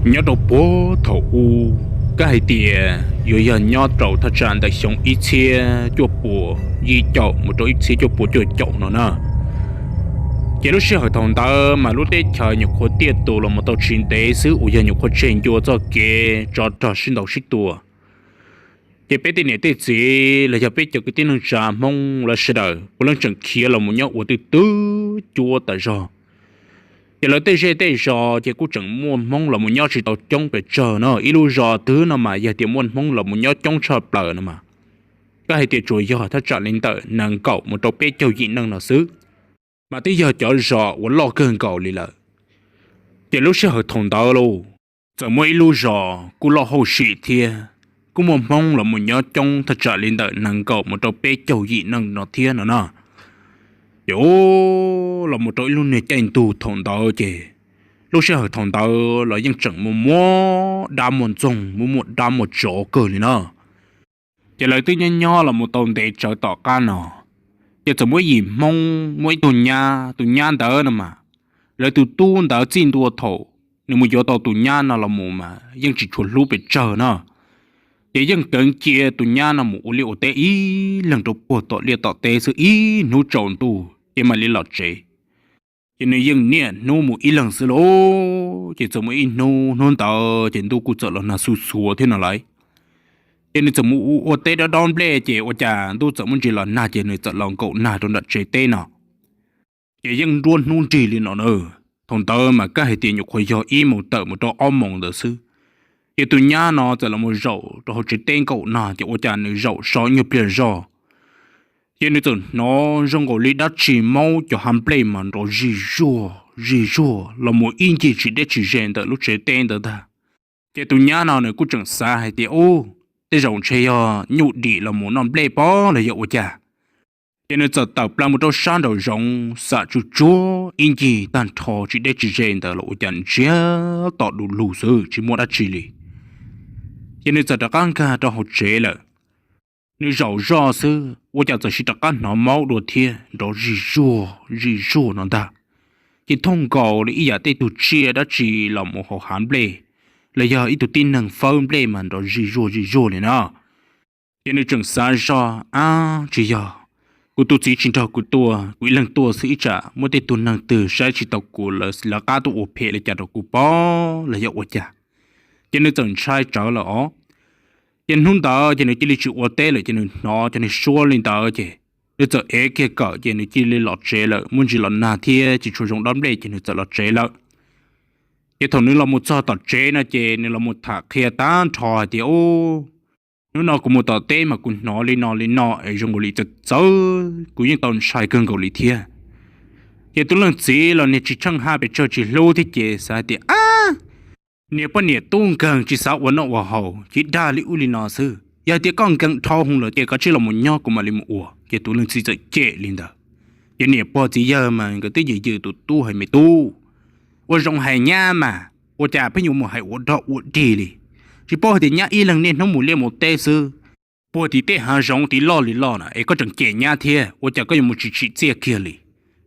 Nyob rau puag thaum ub, kab hais tias yuav yog nyob rau thaj tsam ntawm xyoo ib txhiab cuaj puas yim caum mus rau ib txhiab cuaj puas cuaj caum no na, ces lub sij hawm thaum ntawd mas lub teb chaws nyuam qhuav tiaj tus los mus tau tsis ntev xwb uas yog nyuam qhuav tseg ncua txoj kev tsov rog sib ntaus sib tua. Ces peb tej niam tej txiv los yog peb cov kwv tij neej tsa Hmoob lawv sawv daws puav leej tseem khiav los mus nyob ua twj twb cuab tas zog. Ces lawv tej zej tej zos ces kuj tseem muaj Hmoob los mus nyob tsis tau coob pes tsawg no, ib lub zos twg no mas yog tias muaj Hmoob los mus nyob coob tshaj plaws no mas, kab hais tias tsuas yog thaj tsam li ntawm nees nkaum mus rau peb caug yim neej no xwb, mas twb yog cov zos uas loj kawg nkaus li lawm. Ces lub sij hawm thaum ntawd lauj, txawm muaj ib lub zos kuj loj hauj sim thiab, kuj muaj Hmoob los mus nyob coob thaj tsam li ntawm nees nkaum mus rau peb caug yim neej no thiab no na. Ces los mus rau ib lub niag caij ntuj thaum ntawd ces, lub sij hawm thaum ntawd los yeej tseem muaj muaj dab muaj ntxoog, muaj muaj dab muaj tsov kawg li na. Ces lawv twb nyob nyob los mus tau ntev tsawv tom qab no, ces txawm muaj ib yim Hmoob, muaj ib tug nyab, tus nyab ntawd no mas, lawv tus tub ntawd txij ntua thaum nws mus yuav tau tus nyab no los mus mas yeej tsis tshua hlub pes tsawg na. Ces yeej kheev cia tus nyab no mus ua liaj ua teb ib leeg rau puag tom liaj tom teb xwb, ib hnub tsaus ntuj ces mam li los tsev. Ces nws yeej niaj hnub mus ib leeg xwb lauj. Ces txawm muaj ib hnub, hnub ntawd ces ntuj kuj txawm los nag xuj xuav thiab no lauj. Ces nws txawm mus ua teb dob dob nplej ces ua cas ntuj txawm muaj ntsis los nag ces nws txawm los nkaum nag rau nram tsev teb no. Ces yeej nruab hnub nrig li no na. Thaum ntawd mas kab hais tias nyuam qhuav yog ib moos tawm mus rau ob moos ntawd xwb. Ces tus nyab no txawm los mus zaum rau hauv tsev teb nkaum nag ces ua cas nws zaum so ib nyuag pliag zog, ces nws txawm hnov zoo nkaus li dab tsi maub cov hav nplej mas nrov zig zuag zig zuag los mus ib ncig tsis deb tsis ze ntawm lub tsev teb ntawd ntag. Ces tus nyab no nws kuj tseem xav hais tias, Ub, tej zaum ntshe yog nyuj dim los mus noj nplej pob los yog ua cas? Ces nws txawm tawm plaws mus rau sab nraum zoov xam tsuj tsuag ib ncig tag nrho tsis deb tsis ze ntawd los ua cas ntsiag to du lug xwb tsis muaj dab tsi li. Ces nws txawm rov qab nkag rau hauv tsev lawm. Nws zaum zoj xwb ua cas txawm sis rov qab hnov maub dua thiab nrov zig zuag zig zuag no ntag. Ces thooj nkaus li ib yam tej tug tsiaj dab tsi los mus hauv hav nplej, los yog ib tug tib neeg fawb nplej mas nrov zig zuag zig zuag li na. Ces nws tseem xav zog, Ab, tsis yog, kuv tus txiv tsis nrog kuv tuaj, kuv ib leeg tuaj xwb ib tsam muaj tej tug neeg twg saib tsis taus kuv lawv lawv qab tuaj ua phem li cas rau kuv pob los yog ua cas? Ces nws txawm ntshai tsawv lawm os. Ces hnub ntawd ces nws cia li tsis ua teb lawm ces nws hnov cov niag suab li ntawd ces nws txawm ev kiag kawm ces nws cia li los tsev lawm, muaj ntsis los nag thiab tsis tshua zoo dob nplej ces nws txawm los tsev lawm. Ces thaum nws los mus txog tom tsev no ces nws los mus tham qhia tag nrho hais tias, Ub, hnub no kuv mus tom teb mas kuv hnov li no li no es zoo nkaus li txawv txawv, kuv yeej tau ntshai kawg nkaus li thiab. Ces tus leej txiv los niag tsis tsheej haj pes tsawg tsis hlub thiab ces xav hais tias, Ab, niag poj niam tub nkeeg tsis xav ua noj ua haus ces dag li ub li no xwb. Yog hais tias koj nkees dhau hwv lawm ces koj cia li los mus nyob kuv mam li mus ua. Ces tus leej txiv txawm cem li ntawd. Ces niam pog txiv yawg mas nkawd twb yws yws tus tub hais, Me tub, ua zoo hais nyab mas, ua cas pheej yuav mus hais ua dog ua dig li? Tsis paub hais tias nyab ib leeg niaj hnub mus liaj mus teb xwb, puag tim tej hav zoov tid loj li loj na es koj tseem cem nyab thiab, ua cas koj yuav mus tsis tsim txiaj kiag li?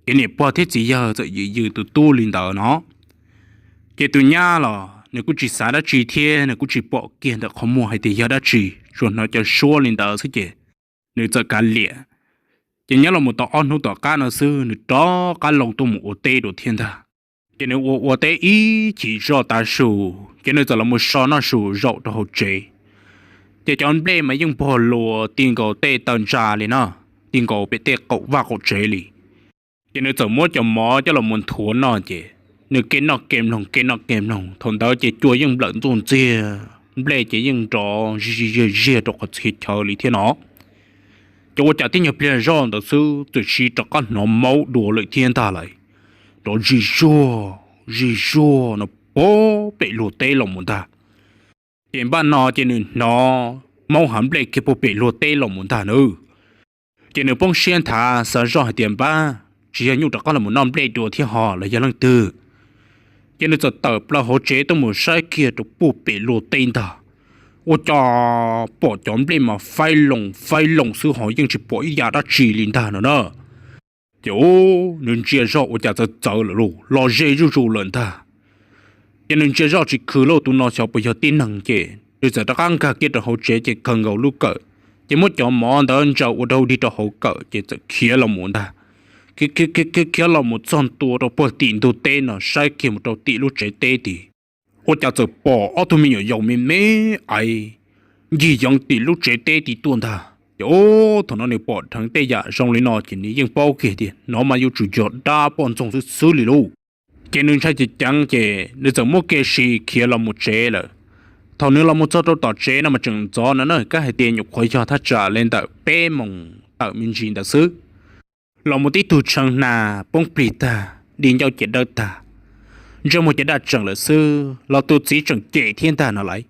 Ces niam pog thiab txiv yawg txawm yws yws tus tub li ntawd no. Ces tus nyab los nws kuj tsis xav dab tsi thiab nws kuj tsis pom kiag ntawm qhov muag hais tias yog dab tsi, tsuas hnov cov suab li ntawd xwb ces nws txawm kav liam. Ces nyob los mus tau ob hnub tom qab no xwb nws rov qab loo tuaj mus ua teb dua thiab ntag. Ces nws ua ua teb ib chim zoj tav su, ces nws txawm los mus so noj su zaum rau hauv tsev. Ces cov nplej mas yeej npog lua ti nkaus tej taw ntsa li na, ti nkaus pem tej qaum vaj qaum tsev li. Ces nws txawm muab cov mov coj los mus nthuav noj ces nws ke noj ke mloog ke noj ke mloog, thaum ntawd ces cua yeej nplawm ntxuj ntxiag, nplej ces yeej nrov zig zig ziag ziag rau qhov txhia chaw li thiab no. Ces ua cas tib nyuag pliag zoj ntawd xwb txawm sis rov qab hnov maub dua lawm thiab ntag lauj. Nrov zig zuag zig zuag no puag pem luag teb los mus ntag. Ces npaj no ces nws hnov maub hav nplej kiag puag pem luag teb los mus ntag nawb. Ces nws poob siab nthav xav zoj hais tias, Npab, tsis yog nyuj rov qab los mus noj nplej dua thiab ho los yog leej twg? Ces nws txawm tawm plaws hauv tsev tuaj mus saib kiag rau puag pem luag teb ntag. Ua cas pom cov nplej mas faib loo faib loo xwb ho yeej tsis pom ib yam dab tsi li ntag no na. Ces nws ntsia zog ua cas txawv txawv lawm lauj, los ze zuj zus lawm ntag. Ces nws ntsia zoj tsis khwv lauj, tus no xyov puas yog tib neeg, ces nws txawm rov qab nkag kiag rau hauv tsev ces kawg nkaus lub kawm, ces muab cov mov ntawd ntsaws ua rau dig rau hauv kawm ces txawm khiav los mus ntag. Khiav khiav khiav los mus txog ntua rau puag tim ntug teb no, saib kiag mus rau tim lub tsev teb tid, ua cas txawm pom ob tug me nyuam yaus me me ais ncig yeev tim lub tsev teb tid tuaj ntag. Ces thaum no nws pom dheev tej yam zoo li no ces nws yeej paub kiag tias no mas yuav tsum yog dab poj ntxoog xwb xwb li lauj. Ces nws ntshai ceev ceev ces nws txawm muab kev siv khiav los mus tsev lawm. Thaum nws los mus txog rau tom tsev no mas tseem ntxov no na, kab hais tias nyuam qhuav yog thaj tsam li ntawm peb moos tawm me ntsis ntawd xwb. Los mus tib tug tshee hna poob plig tag, di ncauj ces dawb tag, ntsej muag ces daj tseem lawm xwb los tus txiv tseem cem thiab ntag no lauj,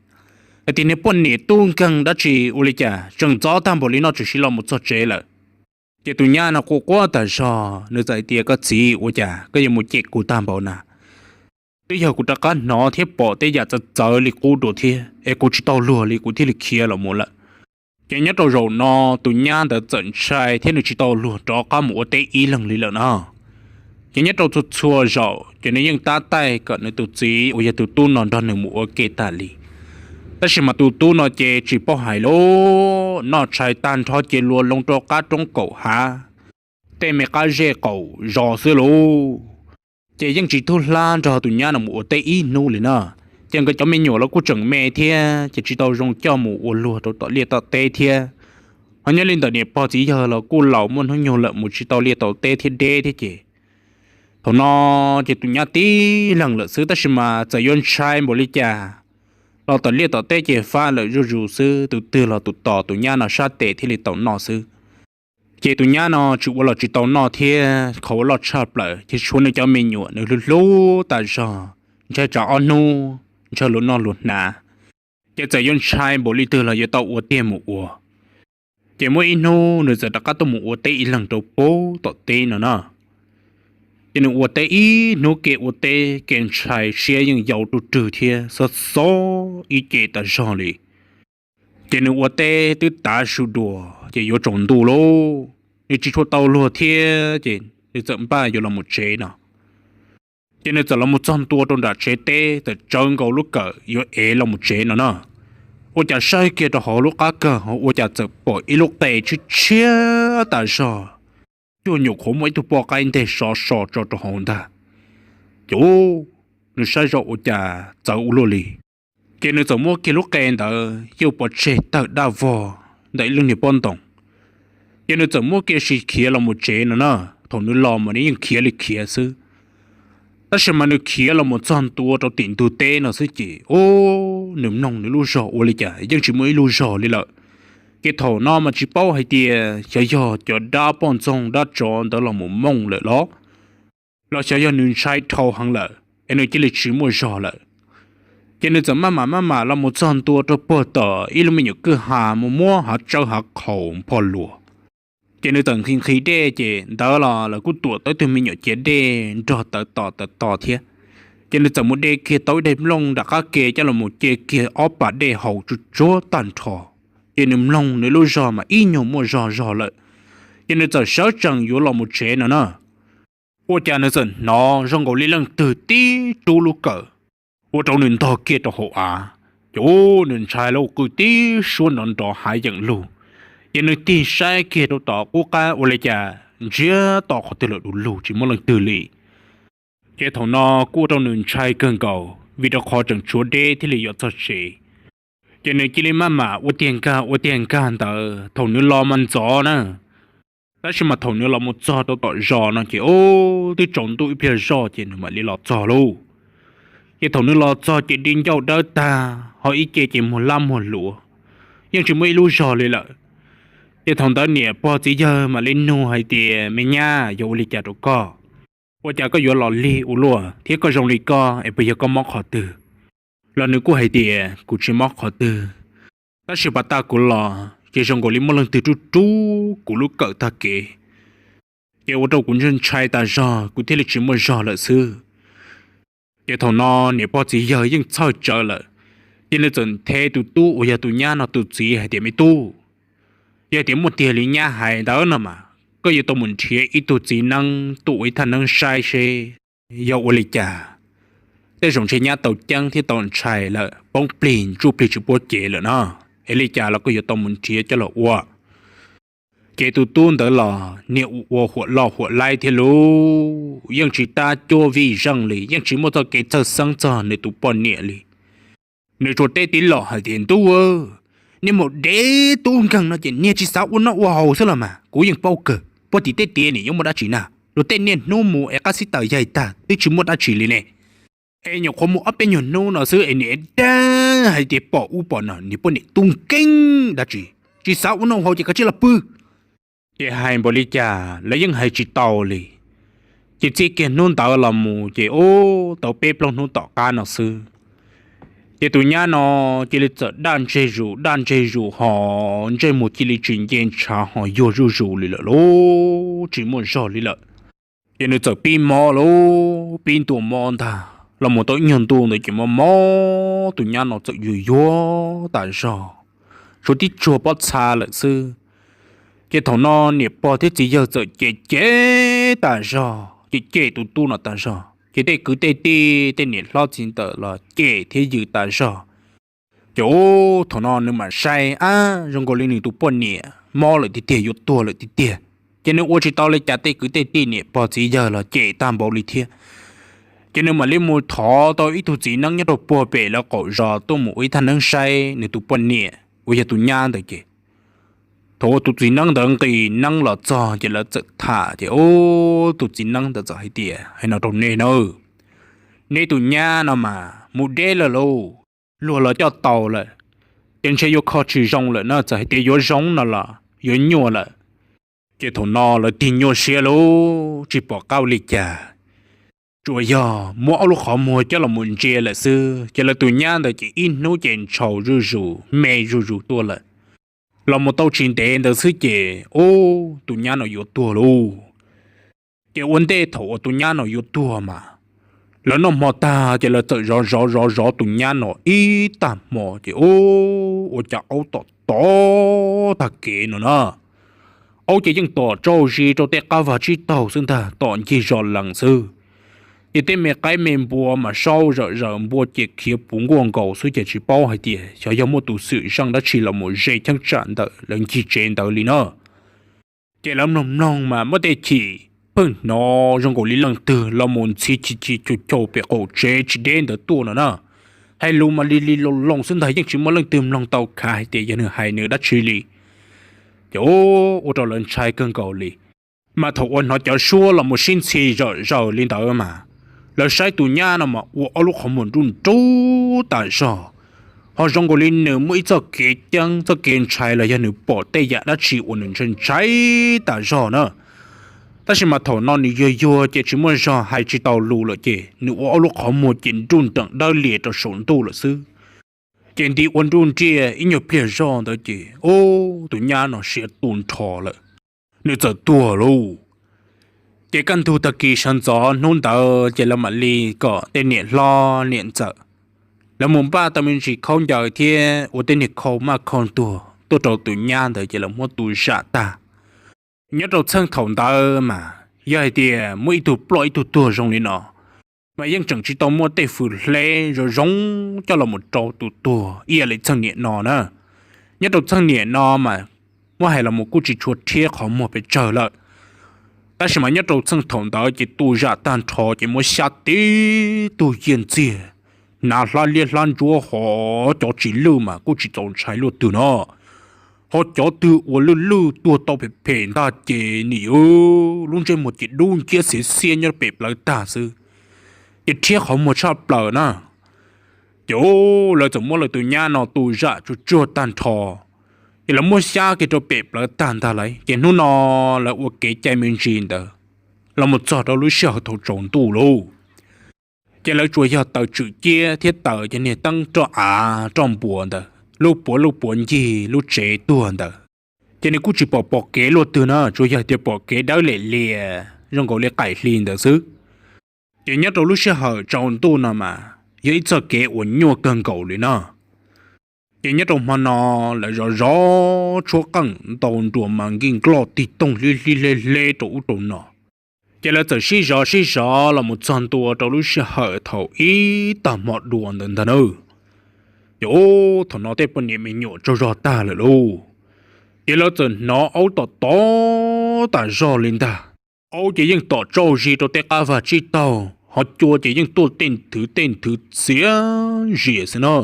hais tias niag poj niam tub nkeeg dab tsi ua li cas tseem ntxov tag npaum li no tseem siv los mus txog tsev lawm. Ces tus nyab no quaj quaj tas zog, nws txawm hais tias, Koj txiv, ua cas koj yuav mus cem kuv tag npaum na? Twb yog kuv rov qab hnov thiab pom tej yam txawv txawv li qub dua thiab es kuv tsis tau luag li kuv thiaj li khiav los mus lawm. Ces nyob rau zaum no tus nyab ntawd txawm ntshai thiab nws tsis tau luag rov qab mus ua teb ib leeg li lawm na. Ces nyob rau txhua txhua zaum ces nws yeej tab taij kom nws tus txiv uas yog tus tub no nrog nws mus ua ke tas li. Tab sis mas tus tub no ces tsis paub hais lauj, noj tshais tag nrho ces luas loo rau qab roob kaum hav, tej me qab zej qaum zos xwb lauj. Ces yeej tsis tub hlab nrog tus nyab no mus ua teb ib hnub li na. Ces nkawd cov me nyuam los kuj tseem me thiab ces tsis tau zoo coj mus ua luag rau tom liaj tom teb thiab. Ho nyob li ntawm niam pog txiv yawg los kuj laus muaj hnub nyoog lawm, mus tsis tau liaj tau teb thiab deb thiab ces thaum no ces tus nyab tib leeg lawm xwb, tab sis mas txawm yuav ntshai npaum li cas los tom liaj tom teb ces fab lawm zuj zus xwb, tus twg los tus tos tus nyab no sab tes thiaj li tau noj xwb. Ces tus nyab no tsis ua los tsis tau noj thiab, qhov uas loj tshaj plaws ces tshuav nws cov me nyuam nws hlub hlub tas zog, ntshe tsam ob hnub ntshe luag noj luag hnav, ces txawm yuav ntshai npaum li twg los yuav tau ua tiag mus ua. Ces muaj ib hnub nws txawm rov qab tuaj mus ua teb ib leeg rau pem tom teb no na. Ces nws ua teb ib hnub ke ua teb ke ntshai siab yeej yau rwg rwg thiab xob xob ib ce tas zog li. Ces nws ua teb twb tav su dua ces yuav tsaus ntuj lauj, nws tsis tshua tau luag thiab ces nws txawm npaj yuav los mus tsev no. Ces nws txawm los mus txog ntua rau nram tsev teb, txawm tsawv nkaus lub kawm yuav ev los mus tsev no na. Ua cas saib kiag rau hauv lub qab kawg ua cas txawm pom ib lub qe tshiab tshiab tas zog, cuag nyuam qhuav muaj ib tug poj qaib nteg sov so tso rau hauv ntag. Ces nws saib zoj ua cas txawv ua luaj li. Ces nws txawm muab kiag lub qe ntawd yuj pov tseg tawg daj vog ntawm ib lub niag pob ntoo. Ces nws txawm muab kiag sim khiav los mus tsev no na. Thaum nws los mas nws yeej khiav li khiav xwb, tab sis mas nws khiav los mus txog ntua rau tim ntug teb no xwb ces, ub, nws mloog nws lub zog ua li cas yeej tsis muaj ib lub zog li lawm. Ces thaum no mas tsis paub hais tias xyov yog cov dab poj ntxoog dab tsov ntawd los mus mooj lawm los, los xyov yog nws ntshai dhau heev lawm es nws cia li tsis muaj zog lawm. Ces nws txawm maj mam maj mam los mus txog ntua rau puag tom ib lub me nyuam kwj ha mus muab hav tsawb hav qhaus npog luas. Ces nws txawm nqhis nqhis dej ces ntawd los lawv kuj tuam tau ib tug me nyuam ciav dej nrog tawv tos tawv tos thiab. Ces nws txawm mus de kiag tau ib daim nplooj nram qab ke coj los mus ce kiag ob pas dej haus tsuj tsuag tag nrho. Ces nws mloog nws lub zog mas ib nyuag muaj zog zog lawm. Ces nws txawm sawv tsees yuav los mus tsev no na. Ua cas nws txawm hnov zoo nkaus li leej twg tib rub lub kawm ua rau nws ntog kiag rau hauv av. Ces ub, nws ntshai lawm, qw tib suab nrov nrov hav yeem lug. Ces nws tig saib kiag rau tom qub qab ua li cas ntsiag to qhov twg lawm du lug tsis muaj leej twg li. Ces thaum no kuj ua rau nws ntshai kawg nkaus vim rau qhov tseem tshuav deb thiaj li yuav txog tsev. Ces nws cia li maj mam ua tiag nkag ua tiag nkag ntawd, thaum nws los mas ntxov na, tab sis mas thaum nws los mus txog rau tom zos no ces ub, twb tsaus ntuj ib pliag zoj ces nws mam li los txog lauj. Ces thaum nws los txog ces di ncauj dawb tag, ho ib ce ces muag lab muag luav, yeej tsis muaj ib lub zog li lawm. Ces thaum ntawd niam pog txiv yawg mam li nug hais tias, Me nyab, yog ua li cas rau koj? Ua cas koj yuav los lig ua luaj thiab koj zoo li koj es puas yog koj mob qhov twg? Los nws kuj hais tias, Kuv tsis mob qhov twg, tab sis pas tag kuv los ces zoo nkaus li muaj leej twg rub rub kuv lub kawm tag kev, ces ua rau kuv ntshai tas zog kuv thiaj li tsis muaj zog lawm xwb. Ces thaum no niam pog txiv yawg yeej txhawj tsawv lawm, ces nws txawm nthe tus tub uas yog tus nyab no tus txiv hais tias, Me tub, yog tias muaj tiag li nyab hais ntawd no mas koj yuav tau mus nrhiav ib tug txiv neeb tuaj ua ib thaj neeb saib seb yog ua li cas. tej zaum ntshe nyab tau ceeb thiab tau ntshai lawm, poob plig ntsuj plig tsis puab cev lawm no, es li cas los kuj yuav tau mus nrhiav coj los ua. Ces tus tub ntawd los niag ua ua huam loj huam laib thiab lauj, yeej tsis tab cuab vij zeej li, yeej tsis muaj txoj kev txhawj xeeb txog nws tus poj niam li. Nws tsuas teb tib los hais tias, Ntuj, niag maum dev tub nkeeg no ces niag tsis xav ua noj ua haus xwb los mas kuv yeej paub kawg, puag tim tej tiav nim yuav muaj dab tsi na, luag tej niaj hnub mus es qab xib taws yaig tag twb tsis muaj dab tsi li ne. Es nyuam qhuav mus ob peb nyuag hnub no xwb es nim dag hais tias pom ub pom no, niag poj niam tub nkeeg dab tsi, tsis xav ua noj haus ces koj cia li los pw. Ces hais npaum li cas lawv yeej hais tsis tau li. Ces txij kiag hnub ntawd los mus ces ub tau peb plaub hnub tom qab no xwb, ces tus nyab no cia li txawm daj ntseg zus daj ntseg zus ho ntsej muag cia li tsis nce ntshav ho yuag zuj zus li lawm lauj, tsis muaj zog li lawm. Ces nws txawm pib mob lauj, pib ntua mob ntag, los mus tau ib nyuag ntu ntawd ces mob mob tus nyab no txawm yuag yuag tas zog, tshuav tib tsuag pob txha lawm xwb. Ces thaum no niam pog thiab txiv yawg txawm cem cem tas zog, cem cem tus tub no tas zog, ces tej kwv tej tij tej niam hlob txiv ntawd los cem thiab yws tas zog. Ces ub thaum no nws mam saib ab zoo nkaus li nws tus poj niam mob lawm tiag tiag, yuav tuag lawm tiag tiag. Ces nws ua tsis tau li cas, tej kwv tej tij niam pog txiv yawg los cem tag npaum li thiab. Ces nws mam li mus thov tau ib tug txiv neeb nyob rau puag pem lawv qaum zos tuaj mus ua ib thaj neeb saib nws tus poj niam uas yog tus nyab ntawd ces thaum uas tus txiv neeb ntawd nqis neeb los txog ces lawv txawm tham ces ub tus txiv neeb ntawd txawm hais tias, Hais no rau nej na, neb tus nyab no mas mus deb lawm lauj, luag los coj tau lawm, ces ntshe yuav kho tsis zoo lawm na, txawm hais tias yuav zoo no los yuav nyuaj lawm. Ces thaum no lawv tig nyuaj siab lauj, tsis pom qab ua li cas, tsuas yog muab ob lub qhov muag coj los mus ntsia lawm xwb ces lawv tus nyab ntawd ces ib hnub ces ntshaus zuj zus me zuj zus tuaj lawm. Los mus tau tsis ntev ntawd xwb ces ub tus nyab no yuav tuag lauj. Ces ua ntej thaum uas tus nyab no yuav tuag mas lawv noj hmo tag ces lawv txawm zov zov zov zov tus nyab no ib tag hmo ces ub ua cas aub tom tom tag kev no na. Aub ces yeej tom tsaug zis rau tej qab vag tsib taug xwb ntag, tom ncig zos lees xwb. Ces tej me qaib me npua mas saub zawm zaws, npua ces khiav puv nkuaj nkaus xwb ces tsis paub hais tias xyov yog muaj tus xwm txheej dab tsi los mus ze cheeb tsam ntawm lawv ncig tsev ntawd li na. Ces lawv mloog mloog mas muaj tej chim pheej hnov zoo nkaus li leej twg los mus ntxhi chim chim chau chau pem qaum tsev tsis deb ntawd tuaj no na. Hais lus mas li li loo loo xwb ntag, yeej tsis muaj leej twg mloog tau khav hais tias yog nws hais nws dab tsi li. Ces ua rau lawv ntshai kawg nkaus li. Mas thaum uas hnov cov suab los mus sib ntxhi zawm zaws li ntawd mas lawv saib tus nyab no mas ua ob lub qhov muag nruj nruj tas zog, ho zoo nkaus li nws muaj ib txoj kev ceeb txoj kev ntshai los yog nws pom tej yam dab tsi uas nws ntshai ntshai tas zog na. Tab sis mas thaum no nws yuag yuag ces tsis muaj zog hais tsis tau lus lawm ces nws ua ob lub qhov muag ces nruj nreem dawb lias rau saum ntuj lawm xwb. Ces nti ua nruj nriaj ib nyuag pliag zog ntawd ces ub tus nyab no siav tu nrho lawm, nws txawm tuag lauj. Ces kaj ntug tag kis sawv ntxov hnub ntawd ces lawv mam li kom tej niam hlob niam ntxawm lawv mus npaj tau me ntsis khaub ncaws thiab ua tej niag khau maj khau ntuag tuaj rau tus nyab ntawd ces lawv muab tu zam tag. Nyob rau txheej thaum ntawd mas yog hais tias muaj ib tug ploj ib tug tuag zoo li no mas yeej tseem tsis tau muaj tej fwm hle zoo zoo coj los mus rau tus tuag ib yam li txheej niam no na. Nyob rau txheej niam no mas muab hais los mus kuj tsis tshua rhiab qhov muag pes tsawg lawm, tab sis mas nyob rau txheej thaum ntawd ces tu zam tag nrho ces muab xyab tib tug yiag ntxiag, hnav hlab liab hlab ntsuab, ho cov tsis lwj mas kuj tsis txaus ntshai luaj twg no, ho cov twg uas lwj lwj tuag tau phem phem ntag ces nim lub ntsej muag ces dub nciab xiav xiab nyob pem plawv tag xwb, ces rhiab qhov muag tshaj plaws na. Ces lawv txawm muab lawv tus nyab no tu zam tsuag tsuag tag nrho, ces lawv muab xyab kiag rau pem plawv tag ntag lauj. Ces hnub no lawv ua kev cai me ntsis ntawd los mus txog rau lub sij hawm thaum tsaus ntuj lauj, ces lawv tsuas yog taws tswm ciab thiab taws cov niag teeb roj av roj npuas ntawd, lub puav lub puav ncig lub tsev tuag ntawd. Ces nws kuj tsis pom pom kev luaj twg na, tsuas yog tias pom kev dawb liam lias zoo nkaus li qaim hli ntawd xwb. Ces nyob rau lub sij hawm tsaus ntuj no mas yog ib txoj kev uas nyuaj kawg nkaus li no. Ces nyob rau hmo no lawv zov zov tshuab qeej ntau nruas mas nkij nkloj tig tooj hlib hlib hleb hleb rau ub rau no. Ces lawv txawm sib zov sib zov los mus txog ntua rau lub sij hawm thaum ib tag hmo dua ntawd ntag na. Ces ub, thaum no tej poj niam me nyuam tsaug zog tag lawm lauj. Ces lawv txawm hnov aub tom tom tas zog li ntag. Aub ces yeej tom tsauj zis rau tej qab vag tsib taug, ho cua ces yeej tuaj tej nthwv tej nthwv txiav zias xwb na.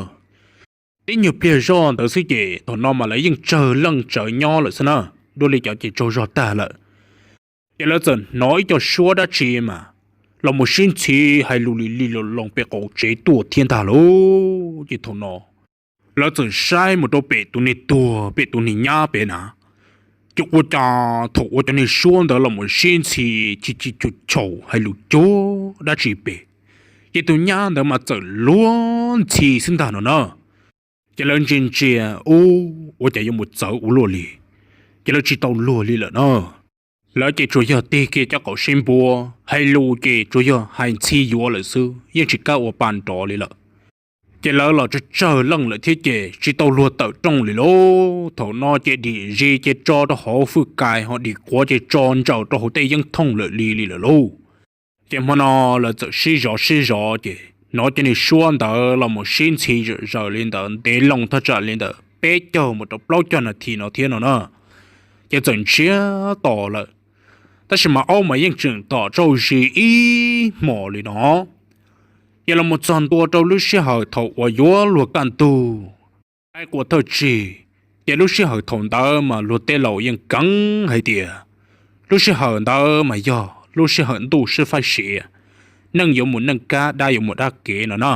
Tib nyuag pliag zoj ntawd xwb ces thaum no mas lawv yeej tsawg leej tsawv nyob lawm xwb na, dua li cov ces tsaug zog tag lawm. Ces lawv txawm hnov ib co suab dab tsi mas los mus sib ntxhi hais lus li li los loos pem qaum tsev tuaj thiab ntag lauj. Ces thaum no lawv txawm saib mus rau pem tus niag tuag pem tus niag nyab pem na, ces ua cas thaum uas cov niag suab ntawd los mus sib ntxhi chis chis chaus chaus hais lus cuag dab tsi pem, ces tus nyab ntawd mas txawm luag ntxhi xwb ntag no na. Ces lawv ntsia ntsia, ub, ua cas yuav mus txawv ua luaj li, ces lawv tsis tau luag li lawm na. Lawv ces tsuas yog tig kiag cov qaum sib npuab hais lus ces tsuas yog hais ntxhi yuav lawm xwb, yeej tsis kam ua pa nrov li lawm. Ces lawv los tsawg tsawg leej lawm thiab ces tsis tau luag tawm rooj li lauj. Thaum no ces dim zis ces tso rau hauv fwj kais ho dim quav ces tso ntsaws rau hauv tej yeeb thooj lawm li li lawm lauj. Ces hmo no lawv txawm sib zov sib zov ces hnov cov niag suab ntawd los mus sib ntxhi zom zaws li ntawd ntev loo thaj tsam li ntawd peb caug mus rau plaub caug nas this no thiab no na. Ces txawm ntsiag to lawm, tab sis mas aub mas yeej tseem tom tsauj zis ib hmos li no. Ces los mus txog ntua rau lub sij hawm thaum uas yuav luag kaj ntug, qaib qua thawj tsig, ces lub sij hawm thaum ntawd mas luag tej laus yeej keev hais tias lub sij hawm ntawd mas yog lub sij hawm ntuj sib faib siav, neej yuav mus neej kab, dab yuav mus dab kev no na.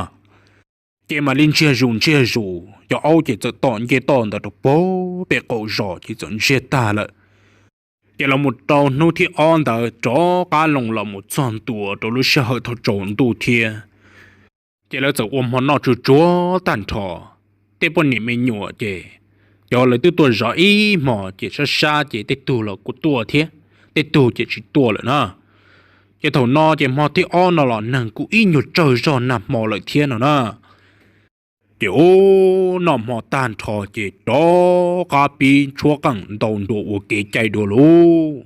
Ces mam li ntsiag zus ntsiag zus, cov aub ces txawm tom nce toj ntawd rau pem qaum zos ces txawm ntsiag tag lawm. Ces los mus rau hnub thib ob ntawd rov qab loo los mus txog ntua rau lub sij hawm thaum tsaus ntuj thiab. Ces lawv txawm ua hmo noj tsuag tsuag tag nrho. Tej poj niam me nyuam ces cov lawv twb tuaj zov ib hmos ces sab sab ces tej tug los kuj tuaj thiab, tej tug ces tsis tuaj lawm na. Ces thaum no ces hmo thib ob no los neeg kuj ib nyuag tsawg zog nag hmo lawm thiab no na. Ces ub, noj hmo tag nrho ces rov qab pib tshuab qeej ntaus nruas ua kev cai dua lauj.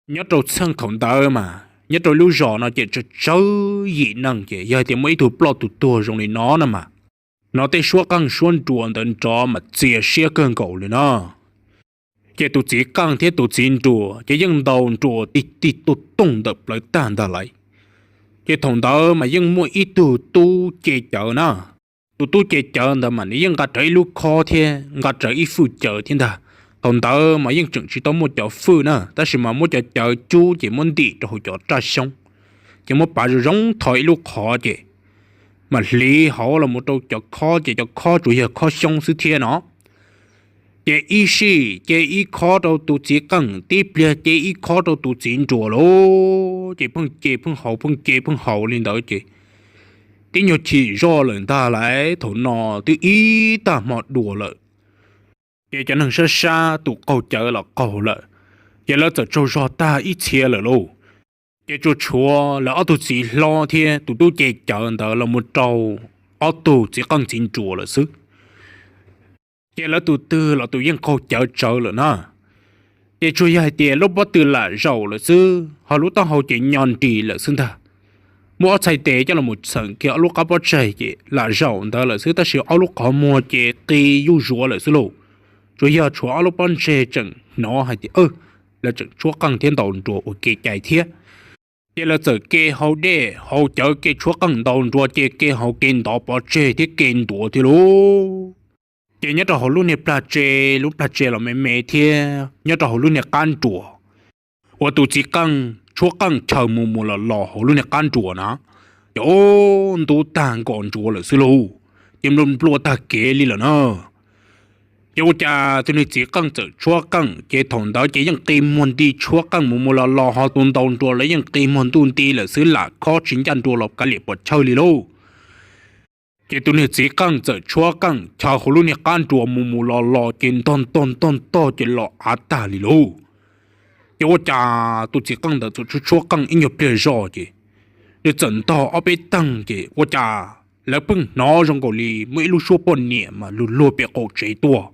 Nyob rau txheej thaum ntawd mas nyob rau lub zos no ces tsawg tsawg yim neeg ces yog hais tias muaj ib tug ploj tus tuag zoo li no na mas, hnov tej suab qeej suab nruas ntawd nrov mas txias siab kawg nkaus li no. Ces tus txiv qeej thiab tus txiv nruas ces yeej ntaus nruas tig tig tuj tooj ntawm plawv tag ntag lauj. Ces thaum ntawd mas yeej muaj ib tug tub ce cawv na. Tus tub ce cawv ntawd mas nws yeej nqa rawv ib lub khob thiab nqa rawv ib fwj cawv thiab ntag. Thaum ntawd mas yeej tseem tsis tau muaj cov fwj na, tab sis mas muab cov cawv cub ces muab ntim rau hauv cov raj xyoob, ces muab pav zoo zoo tho ib lub qhov ces mam hliv hauv los mus rau cov khob ces cov khob tsuas yog khob xyoob xwb thiab no. Ces ib sij ce ib khob rau tus txiv qeej, tib pliag ce ib khob rau tus txiv nruas lauj. Ces pheej ce pheej haus pheej ce pheej haus li ntawd ces tib nyuag chim zoj lawm ntag lauj. Thaum no twb ib tag hmo dua lawm, ces cov neeg sab sab tus qaug cawv los qaug lawm, ces lawv txawm tsaug zog tag ib txhia lawm lauj. Ces tsuas tshuav lawv ob tug txiv hlob thiab tus tub ce cawv ntawd los mus rau ob tug txiv qeej txiv nruas lawm xwb. Ces lawv tus twg los tus yeej qaug cawv tsawv lawm na. Ces tsuas yog hais tias lub pob tw lam zaum lawm xwb, ho lub taub hau ces nyo nris lawm xwb ntag. Muab ob txhais tes coj los txheem kiag ob lub qab pob tsaig ces lam zaum ntawd lawm xwb, tab sis ob lub qhov muag ces qi yuj zuav lawm xwb lauj. Tsuas yog tshuav ob lub pob ntseg tseem hnov hais tias lawv tseem tshuab qeej thiab ntaus nruas ua kev cai thiab. Ces lawv txawm ke hau dej hau cawv, ke tshuab qeej ntaus nruas, ces ke hau ke ntov pov tseg thiab ke ntuav thiab lauj. Ces nyob rau hauv lub niag plag tsev, lub plag tsev los me me thiab nyob rau hauv lub niag qab nruas uas tus txiv qeej tshuab qeej chaw mus mus los los hauv lub niag qab nruas na, ces ub, ntub tag nkaus nruas lawm xwb lauj. Ces nplua nplua tag kev li lawm na. Ces ua cas tus niag txiv qeej txawm tshuab qeej, ces thaum ntawd ces yeej qi muag nti tshuab qeej mus mus los los, ho tus ntaus nruas los yeej qi muag ntuj nti lawm xwb, lam khob tsis ncaj nruas los kav liam pom chaw li lauj. Ces tus niag txiv qeej txawm tshuab qeej chaw hauv lub niag qab nruas mus mus los los, ces ntog ntog ntog ntog ces los av tag li lauj. Ces ua cas tus txiv qeej ntawd txawm tshuab tshuab qeej ib nyuag pliag zoj ces nws txawm ntog ob peb teeg, ces ua cas lawv pheej hnov zoo nkaus li muaj ib lub suab poj niam mas luag luag pem qaum tsev tuaj.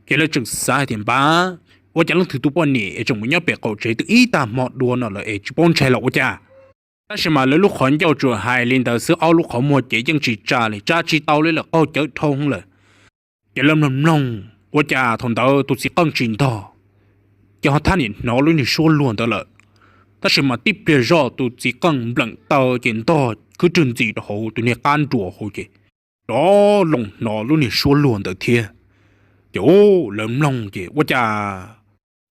Ces lawv tseem xav hais tias npab, Ua cas leej twg tus poj niam es tseem mus nyob pem qaum tsev twb ib tag hmo dua no lawm es tsis paub ntshai los ua cas? Tab sis mas lawv lub qhov ncauj tsuas hais li ntawd xwb, ob lub qhov muag ces yeej tsis tsa li, tsa tsis tau li lawm, qaug cawv dhau lawm. Ces lawv mloog mloog, ua cas thaum ntawd tus txiv qeej tsis ntog, ces ho thab niam hnov lub niag suab luag ntawd lawm. Tab sis mas tib pliag zoj tus txiv qeej npleem taw ces ntog khwb rwg ntxis rau hauv tus niag qab nruas hauv ces rov loo hnov lub niag suab luag ntawd thiab. Ces lawv mloog ces ua cas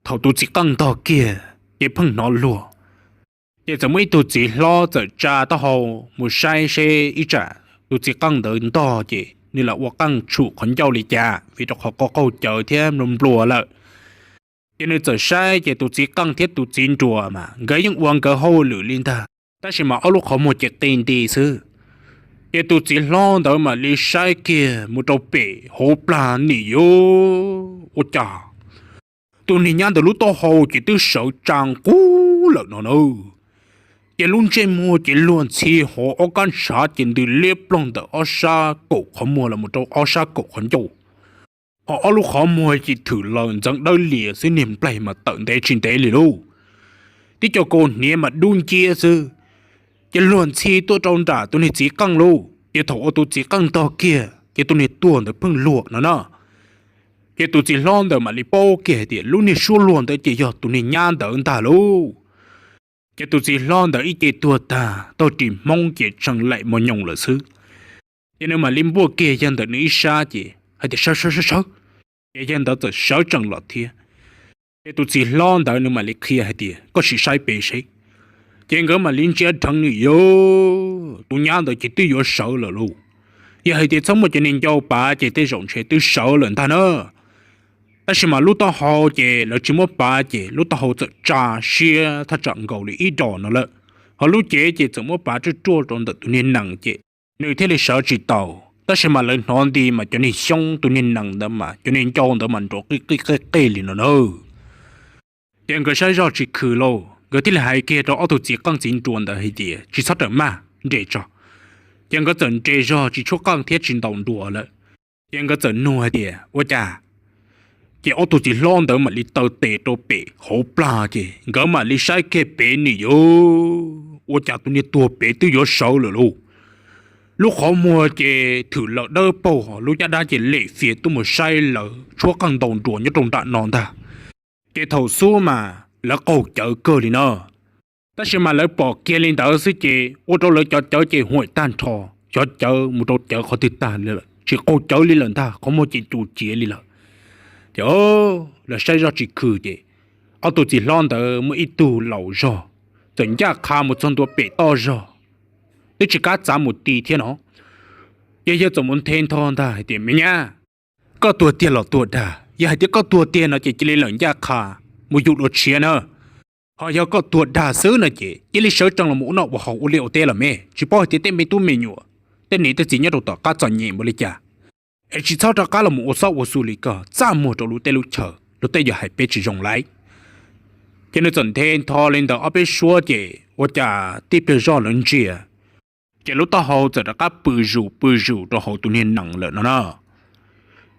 thaum tus txiv qeej ntog kiag ces pheej hnov luag. Ces txawm muaj ib tug txiv hlob txawm tsa taub hau mus saib seb ib tsam tus txiv qeej ntawd ntog ces nws lam ua qeej tshum qhov ncauj li cas, vim rau qhov qaug cawv thiab nplua nplua lawm. Ces nws txawm saib ces tus txiv qeej thiab tus txiv nruas mas nkawd yeej ua nkawd hauj lwm li ntag, tab sis mas ob lub qhov muag ces qi nti xwb. Ces tus txiv hlob ntawd mam li saib kiag mus rau pem hauv plag nim yuav ua cas tus niag nyab ntawd lub taub hau ces twb sawv tsa nqub lawm no na. Ces lub ntsej muag ces luag ntxhi hauv, ob kab ntshav ces ntws liab ploog ntawm ob sab kaum qhov muag los mus rau ob sab kaum qhov ncauj. Ho ob lub qhov muag ces thwm laws ntxeev dawb lias xwb, niag nplaig mas tawm ntev tsis ntev li lauj. Tib co kaus hniav mas dub nciab xwb. Ces luag ntxhi tuaj rau nram tus niag txiv qeej lauj, ces thaum uas tus txiv qeej ntog kiag ces tus niag tuag ntawd pheej luag no na. Ces tus txiv hlob ntawd mam li paub kiag hais tias lub niag suab luag ntawd ces yog tus niag nyab ntawd ntag lauj. Ces tus txiv hlob ntawd ib ce tuag tag taug ris hmoob ces tshee laim mos nyoos lawm xwb. Ces nws mam li npuaj kiag yawg ntawd nws ib sab ces hais tias sawv sawv sawv sawv. Ces yawg ntawd txawm sawv tsees los thiab. Ces tus txiv hlob ntawd nws mam li qhia hais tias koj sim saib pem seb. Ces nkawd mam li ntsia dheev nws, yog tus nyab ntawd ces twb yuav sawv lawm lauj. Yog hais tias txhob muaj cov niag ncauj pav ces tej zaum ntshe twb sawv lawm ntag na. Tab sis mas lub taub hau ces lawv tsis muab pav ces lub taub hau txawm tsa siab thaj tsam nkaus li ib dos no lawm. Ho lub cev ces txawm muab pav ruaj ruaj rau ntawm tus niag nees ces nws thiaj li sawv tsis tau. Tab sis mas lawv hnov nti mas cov niag xyoob tus niag nees ntawd mas cov niag ncauj ntawd mas nrov qij qij qij qij li no na. Ces nkawd saib zoj tsis khwm lauj, nkawd thiaj li hais kiag rau ob tug txiv qeej txiv nruas ntawd hais tias tsis txhob rawm maj, nres tso. Ces nkawd txawm nres zog tsis tshuab qeej thiab tsis ntaus nruas lawm. Ces nkawd txawm nug hais tias ua cas. Ces ob tug txiv hlob ntawd mam li taw tes rau pem hauv plag ces nkawd mam li saib kiag pem nim yuav ua cas tus niag tuag pem twb yuav sawv lawm lauj. Lub qhov muag ces thwm laws dawb paug, lub caj dab ces lem fias tuaj mus saib lawv tshuab qeej ntaus nruas nyob rau nram no ntag. Ces thaum xub mas lawv qaug cawv kawg li na. Tab sis mas lawv pom kiag li ntawd xwb ces ua rau lawv cov cawv ces huam tag nrho, cov cawv mus rau cawv qhov twg tag li lawm, tsis qaug cawv li lawm ntag, qhov muag ces cus ciav li lawm. Ces lawv saib zoj tsis khwm ces ob tug txiv hlob ntawd muaj ib tug laus zog txawm ncaj qha mus txog ntua pem toj zog, twb tsis kam txav mus ti thiab no. Ces yawg txawm mus nthe nthov ntag hais tias me nyab, koj tuag tiag los tuag dag? Yog hais tias koj tuag tiag no ces cia li lawm ncaj qha mus yug dua tshiab na. Ho yog koj tuag dag xwb no ces cia li sawv tsees los mus ua noj ua haus ua liaj ua teb los me, tsis paub hais tias tej me tub me nyuam, tej niam tej txiv nyob rau tom qab txom nyem npaum li cas, es tsis txhob rov qab los mus ua xob ua xu li koj, txaj muag rau lub teb lub chaw, luag tej yuav hais peb tsis zoo lawm. Ces nws txawm nthe nthov li ntawd ob peb suab ces ua cas tib pliag zoj lawv ntsia, ces lub taub hau txawm rov qab pw zus pw zus rau hauv tus niag nees lawm no na.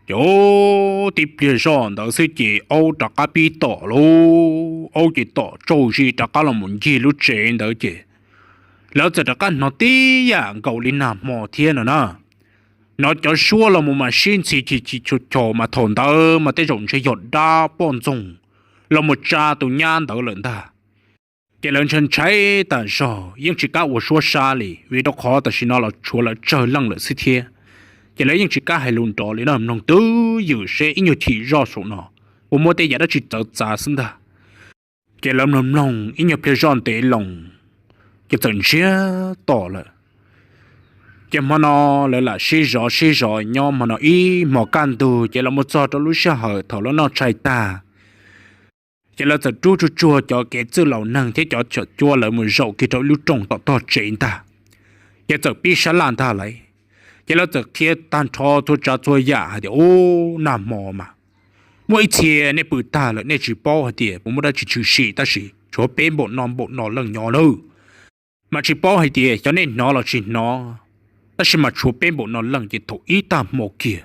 Ces tib pliag zoj ntawd xwb ces aub rov qab pib tom lauj, aub ces tom tsaug zis rov qab los mus ncig lub tsev ntawd ces lawv txawm rov qab hnov tib yam nkaus li nag hmo thiab no na. Hnov cov suab los mus mas sib ntxhi chis chis chos chos mas thaum ntawd mas tej zaum ntshe yog dab poj ntxoog los mus tsa tus nyab ntawd lawm ntag. Ces lawv ntshai ntshai tas zog yeej tsis kam ua suab sab li vim rau qhov tam sim no los tshuav lawv tsawg leej lawm xwb thiab. Ces lawv yeej tsis kam hais lus nrov li na, mloog twj ywm seb ib nyuag chim zoj saum no puas muaj tej yam dab tsi txawv txav xwb ntag. Ces lawv mloog mloog ib nyuag pliag zoj ntev loo, ces txawm ntsiag to lawm. Ces hmo no lawv lam sib zov sib zov nyob hmo no ib hmos kaj ntug ces los mus txog rau lub sij hawm thaum lawv noj tshais tag, ces lawv txawm rub tsuag tsuag cov kev txwj laus neeg thiab cov tsawm cuab lawv mus zaum kiag rau ib lub rooj tom tog tsev ntag. Ces txawm pib sab laj ntag lauj. Ces lawv txawm qhia tag nrho txhua tsav txhua yam hais tias ub, nag hmo mas muaj ib txhia nej pw tag lawm nej tsis paub hais tias puas muaj dab tsi tshwm sim tab sis tshuav peb npaum no npaum no leej nyob nawb. Mas tsis paub hais tias xyov nej hnov los tsis hnov, tab sis mas tshuav peb npaum no leej ces thaum ib tag hmo kiag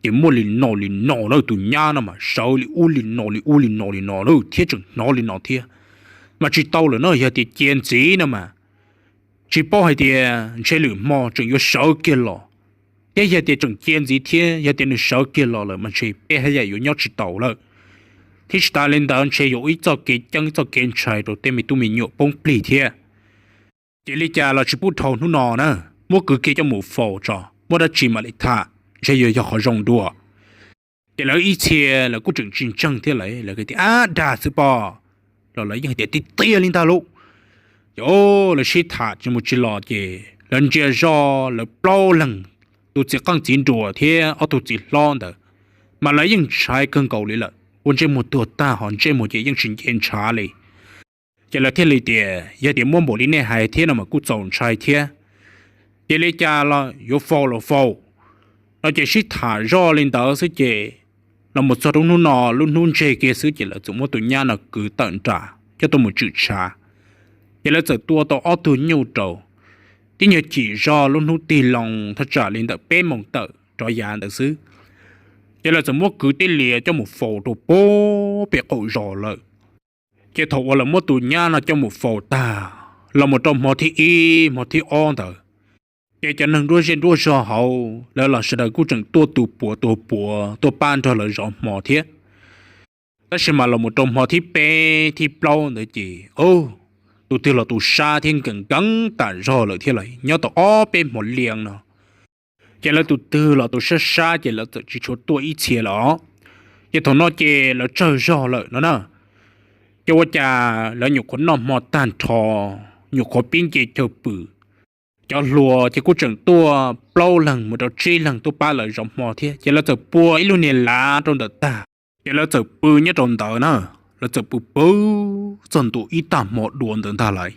Ces muaj li no li no na, tus nyab no mas sawv li ub li no li ub li no li no na thiab tseem hnov li no thiab. Mas tsis tau lawm no, yog tias cia ntxiv no mas tsis paub hais tias ntshe lwm hmo tseem yuav sawv kiag los, thiab yog tias tseem cia ntxiv thiab yog tias nws sawv kiag los lawm mas ntshe peb haj yam yuav nyob tsis taus lawm. Thiab tsis tas li ntawd ntshe yuav ua ib txoj kev ceeb txoj kev ntshai rau tej me tub me nyuam poob plig thiab. Ces li cas los tsis pub dhau hnub no na, muab kwv kiag coj mus faus tso, muaj dab tsi mam li tham, ntshe yuav yog qhov zoo dua. Ces lawv ib txhia lawv kuj tseem tsis ntseeg thiab, lawv tias, Ab, dag xwb pob, los lawv yeej hais tias tiag tiag li ntag lauj. Ces lawv sib tham tsis mus tsis los ces lawv ntsia zog lawv plaub leeg, tus txiv qeej txiv nruas thiab ob tug txiv hlob ntawd, mas lawv yeej ntshai kawg nkaus li lawm, ua ntsej muag tuag tag ho ntsej muag ces yeej tsis nce ntshav li. Ces lawv thiaj li tias, Yog tias muaj npaum li nej hais thiab no mas kuj txaus ntshai thiab. Ces li cas los yuav faus los faus no ces sib tham zoj li ntawd xwb ces los mus txog rau hnub no, lub hnub ntseg kiag xwb ces lawv txawm muab tus nyab no kwv tawm nram coj tuaj mus tshwm tshav. Ces lawv txawm tua tau ob tug nyuj rau, tib nyuag chim zog lub hnub tig loo thaj tsam li ntawm peb moos tawm rov yav ntawd xwb, ces lawv txawm muab kwv tij lias coj mus faus rau pem qaum zos lawm. Ces thaum uas lawv muab tus nyab no coj mus faus tag, los mus rau hmo thib ib hmo thib ob ntawd, ces cov neeg nruab zej nruab zog hauv lawv los sawv daws kuj tseem tuaj tu puav tu puav tuaj pab nrog lawv zov hmo thiab. Tab sis mas los mus rau hmo thib peb thib plaub ntawd ces tus twg los tus sab thiab nkees nkees tas zog lawm thiab lawm, nyob tau ob peb hmo liaj no. Ces lawv tus twg los tus sab sab ces lawv txawm tsis tshua tuaj ib txhia lawm os. Ces thaum no ces lawv tsawg zog lawm no na, ces ua cas lawv nyuam qhuav noj hmo tag nrho, nyuam qhuav pib nce chaw pw, cov hluas ces kuj tseem tuaj plaub leeg mus rau tsib leeg tuaj pab lawv zov hmo thiab, ces lawv txawm pua ib lub niag lav rau ntawm tag, ces lawv txawm pw nyob rau ntawd na. Lawv txawm pw pw txog ntua ib tag hmo dua ntawd ntag lawm,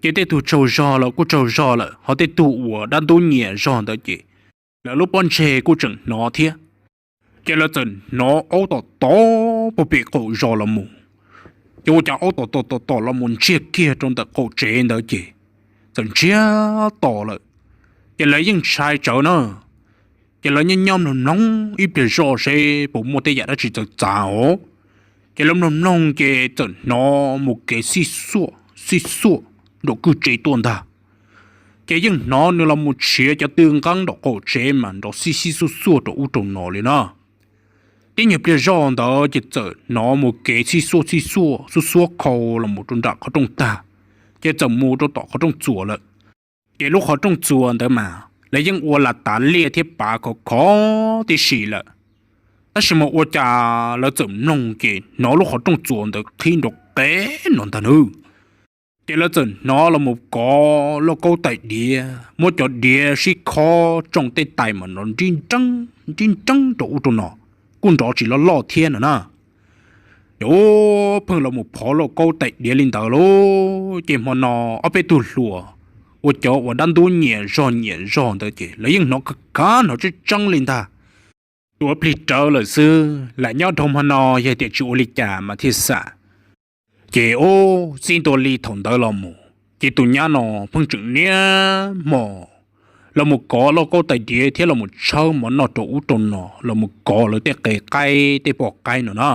ces tej tug tsaug zog los kuj tsaug zog lawm, ho tej tug uas dab ntub nyiam zog ntawd ces lawv lub pob ntseg kuj tseem hnov thiab. Ces lawv txawm hnov aub tom tom puag pem qaum zos los mus. Ces ua cas aub tom tom tom tom los mus ntsiag kiag rau ntawm qaum tsev ntawd ces txawm ntsiag to lawm. Ces lawv yeej ntshai tsawv na, ces lawv nyob nyob mloog mloog ib pliag zoj seb puas muaj tej yam dab tsi txawv txav os. Ces lawv mloog mloog ces txawm hnov mus kev xij xuaj xij xuaj nraum kwj tsev tuaj ntag. Ces yeej hnov nws los mus tshiav cov tw nqeeb nraum qaum tsev mas nrov xij xij xuaj xuaj rau ub rau no li na. Tib nyuag pliag zoj ntawd ces txawm hnov mus kev xij xuaj xij xuaj xuaj xuab khau los mus rau nram qhov rooj tag, ces txawm mus rau tom qhov rooj txuas lawm. Ces lub qhov rooj txuas ntawd mas lawv yeej ua las tav liaj thiab pav khov khov tib si lawm. Tab sis mas ua cas lawv txawm mloog ces hnov lub qhov rooj txuas ntawd qhib nrov qev no ntag nawb. Ces lawv txawm hnov los mus kov lauj kaub tais diav, muab cov diav sib khob tsoo tej tais mas nrov nrib nreeb nrib nreeb rau ub rau no, kuj nrov tsis loj loj thiab no na. Ces pheej los mus phov lauj kaub tais diav li ntawd lauj. Ces hmo no ob peb tug hluas uas cov uas dab ntub nyiam zog nyiam zog ntawd ces lawv yeej hnov kav kav hnov tseeb tseeb li ntag. Tuav plig rawv lawm xwb, lam nyob dhau hmo no yog tias tsis ua li cas mas thiaj xam. Ces ub, txij ntua li thaum ntawd los mus ces tus nyab no pheej tseem niaj hmo los mus kov lauj kaub tais diav thiab los mus tshawb mov noj rau ub rau no, los mus kov lawv tej qe qaib tej poj qaib no na.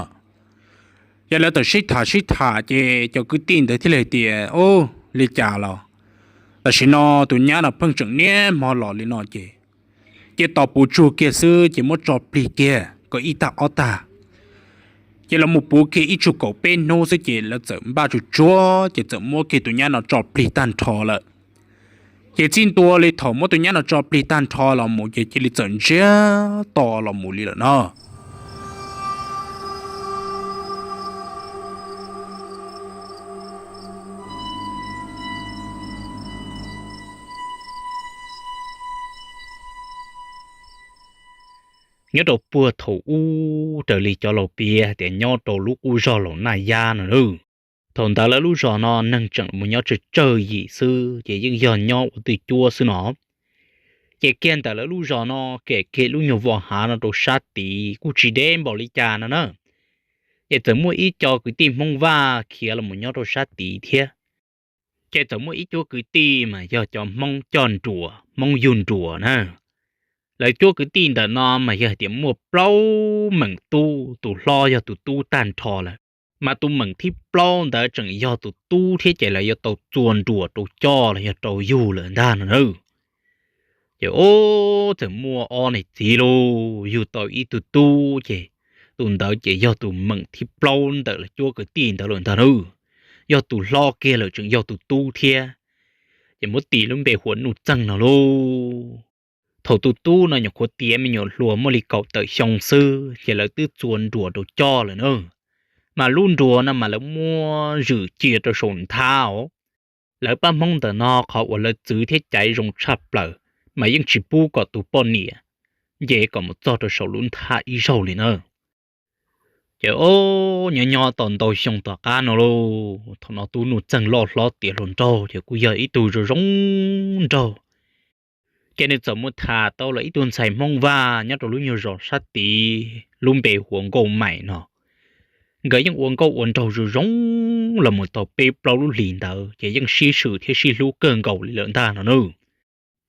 Ces lawv txawm sib tham sib tham ces cov kwv tij ntawd thiaj li hais tias, Ub, li cas los tam sim no tus nyab no pheej tseem niaj hmo los li no ces cia tos puv tsug kiag xwb ces muab tso plig kiag kom ib tag ob tag. Ces lawv mus puv kiag ib tsug kaum peb hnub xwb ces lawv txawm npaj tsuag tsuag ces txawm muab kiag tus nyab no tso plig tag nrho lawm. Ces txij ntua li thaum muab tus nyab no tso plig tag nrho los mus ces cia li txawm ntsiag to los mus li lawm no. Nyob rau puag thaum ub raws li cov laus piav tias nyob rau lub qub zog Laus Naj Yab no na, thaum ntawd lawv lub zos no neeg tseem mus nyob tsawg tsawg yim xwb ces yeej yog nyob ua twj cuab xwb no. Ces kiag ntawm lawv lub zos no kem kiag lub nyuag vaj hav no rau sab tid kuj tsis deb npaum li cas no na. Ces txawm muaj ib co kwv tij Hmoob Vaj khiav los mus nyob rau sab tid thiab. Ces txawm muaj ib cuab kwv tij mas yog cov Hmoob coj nruas, Hmoob yug nruas na. Lawv cuab kwv tij ntawm no mas yog hais tias muaj plaub meem tub, tus hlob yog tus tub tag nrho lawm, mas tus meem thib plaub ntawd tseem yog tus tub thiab ces lawv yuav tau txua nruas rau coj los yog rau yug lawm ntag no na. Ces ub, txawm muaj ob niam txiv lauj, yug tau ib tug tub ces tus ntawd ces yog tus meem thib plaub ntawm lawv cuab kwv tij ntawd lawm ntag na. Yog tus hlob kiag lawm tseem yog tus tub thiab, ces muab tis lub npe hu ua Nuj Txeeg no lauj. Thaum tus tub no nyuam qhuav tiav me nyuam hluas muaj li kaum tawm xyoo xwb ces lawv twb txua nruas rau coj lawm na. Mas lub nruas no mas lawv muab zwm cia rau saum nthab os. Lawv pab Hmoob ntawm no qhov uas lawv txwv thiab caiv zoo tshaj plaws mas yeej tsis pub kom tus poj niam nce kom mus txog rau saum lub nthab ib zaug li na. Ces ub, nyob nyob tau ntau xyoo tom qab no lauj, thaum no tub Nuj Txeeg loj hlob tiav hluas nraug ces kuj yog ib tug zoo zoo nraug. Ces nws txawm mus tham tau los ib tug ntxhais Hmoob Vaj nyob rau lub nyuag zos sab tid lub npe hu ua Nkauj Maim no. Nkawd yeej ua nkauj ua nraug zoo zoo los mus tau peb plaub lub hlis ntawd ces yeej sib swm thiab sib hlub kawg nkaus li lawm ntag no na.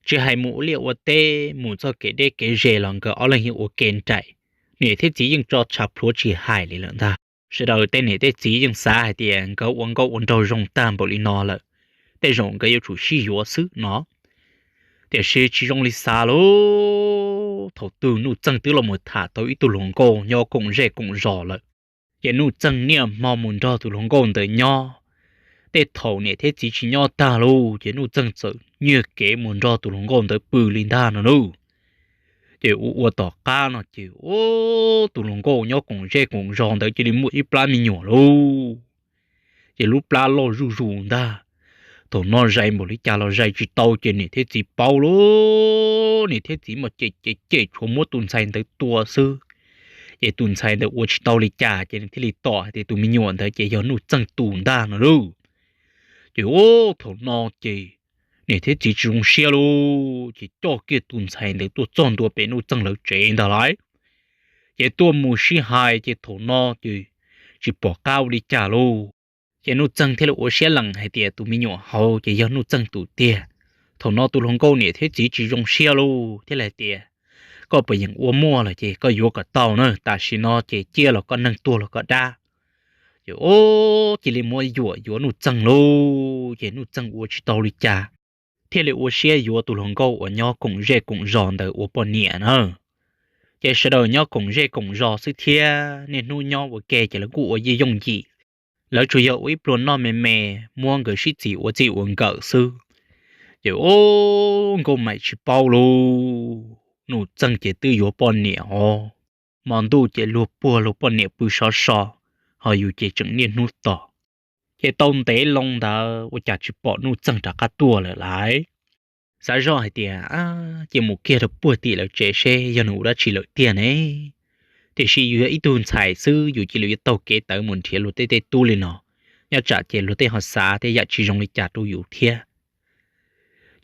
Tsis hais mus ua liaj ua teb mus txoj kev deb kev ze los nkawd ob leeg yeej ua ke nraim, niam thiab txiv yeej tso tshav plhuav tsis hais li lawm ntag. Sawv daws tej niam tej txiv yeej xav hais tias nkawd ua nkauj ua nraug zoo tag npaum li no lawm, tej zaum nkawd yuav tsum sib yuav xwb no. Tiam sis tsis zoo li xav lauj, thaum twg Nuj Txeeg twb los mus tham tau ib tug hluas nkauj nyob koom zej koom zos lawm. Ces Nuj Txeeg niaj hmo mus nrog tus hluas nkauj ntawd nyob. Tej thaum niam thiab txiv tsis nyob tag lauj, ces Nuj Txeeg txawm nyiag kev mus nrog tus hluas nkauj ntawd pw li ntag no lauj. Ces ua ua tom qab no ces ub, tus hluas nkauj nyob koom zej koom zos ntawd cia li muaj ib plab me nyuam lauj. Ces lub plab loj zuj zus ntag. Thaum no zais npaum li cas los zais tsis tau ces niam thiab txiv paub lauj, niam thiab txiv mas cem cem cem tshuav muab tus ntxhais ntawd tua xwb. Ces tus ntxhais ntawd ua tsis tau li cas ces nws thiaj li tom hais tias tus me nyuam ntawd ces yog Nuj Txeeg tus ntag no lauj. Ces ub, thaum no ces niam thiab txiv tsis zoo siab lauj, ces coj kiag tus ntxhais ntawd tuaj txog ntua pem Nuj Txeeg lawv tsev ntag lauj. Ces tuaj mus sib hais ces thaum no ces tsis pom qab ua li cas lauj. Ces Nuj Txeeg thiaj li ua siab lees hais tias tus me nyuam hauv ces yog Nuj Txeeg tus tiag. Thaum no tus hluas nkauj niam thiab txiv tsis zoo siab lauj thiaj li hais tias, koj puas yeem ua muaj lawm ces koj yuav kom tau na, tam sim no ces ciaj los koj neeg, tuag los koj dab. Ces ub, cia li muab yuam yuav Nuj Txeeg lauj, ces Nuj Txeeg ua tsis tau li cas, thiaj li ua siab yuav tus hluas nkauj uas nyob koom zej koom zos ntawd ua poj niam na. Ces sawv daws nyob koom zej koom zos xwb thiab niaj hnub nyob ua ke ces lawv kuj ua yeej yooj yim. Lawv tsuas yog ua ib pluag noj me me, muab nkawd sib txis ua txij ua nkawm xwb. Ces ub, Nkauj Maim tsis paub lauj, Nuj Txeeg ces twb yuav poj niam os. Hmo ntuj ces luag puag luag poj niam pw sov so, ho yus ces tseem niaj hnub tos. Ces tau ntev loo ntawd ua cas tsis pom Nuj Txeeg rov qab tuaj lawm lauj. Xav zoj hais tias, ces mus kiag rau puag tim lawv tsev seb yog nws ua dab tsi lawm tiag ne. Tiam sis yus yog ib tug ntxhais xwb yus cia li yuav taug kev tawv mus nrhiav luag tej tej tub li no, nyob tsam ces luag tej ho xav tej yam tsis zoo li cas rau yus thiab.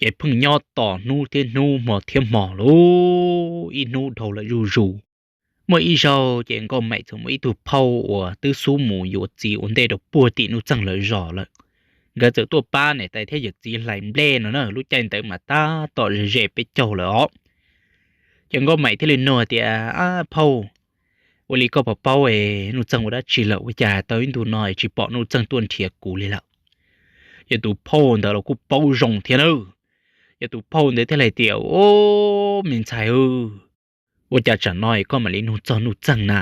Ces pheej nyob tos hnub thiab hnub hmo thiab hmo lauj, ib hnub dhau lawm zuj zus. Muaj ib zaug ces Nkauj Maim txawm muaj ib tug phauj uas twb xub mus yuav txiv ua ntej rau puag tim Nuj Txeeg lawv zos lawm. Nkawd txawm tuaj pab niam tais thiab yawm txiv hlais nplej no na, lub caij ntawd mas tab tom ze ze peb caug lawm os. Ces Nkauj Maim thiaj li nug tias, phauj, ua li koj puas paub es Nuj Txeeg ua dab tsi lawm ua cas tau ib ntu no es tsis pom Nuj Txeeg tuaj nrhiav kuv li lawm? Ces tus phauj ntawd los kuj paub zoo thiab na. Ces tus phauj ntawd thiaj li hais tias, o, me ntxhais, ua cas tsam no es koj mam li nug txog Nuj Txeeg na?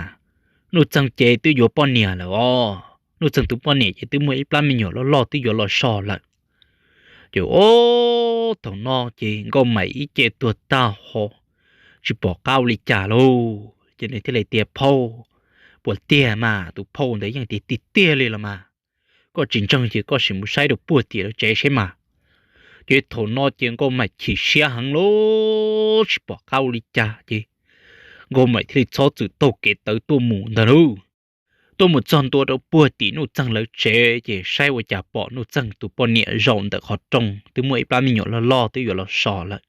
Nuj Txeeg ces twb yuav poj niam lawm os, Nuj Txeeg tus poj niam ces twb muaj ib plab me nyuam loj loj twb yuav los so lawm. Ces o, thaum no ces Nkauj Maim ib ce tuag tag ho tsis pom qab ua li cas lauj. Ces nws thiaj li tias, phauj, puas tiag mas? Tus phauj ntawd yeej tias, tiag tiag li los mas, koj tsis ntseeg ces koj sim mus saib rau puag tim lawv tsev seb mas. Ces thaum no ces Nkauj Maim chim siab heev lauj, tsis pom qab ua li cas ces Nkauj Maim thiaj li txhob txwm taug kev tawv tuaj mus ntag lauj. Tuaj mus txog ntua rau puag tim Nuj Txeeg lawv tsev ces saib ua cas pom Nuj Txeeg tus poj niam zaum ntawm qhov rooj twb muaj ib plab me nyuam loj loj twb yuav los so lawm.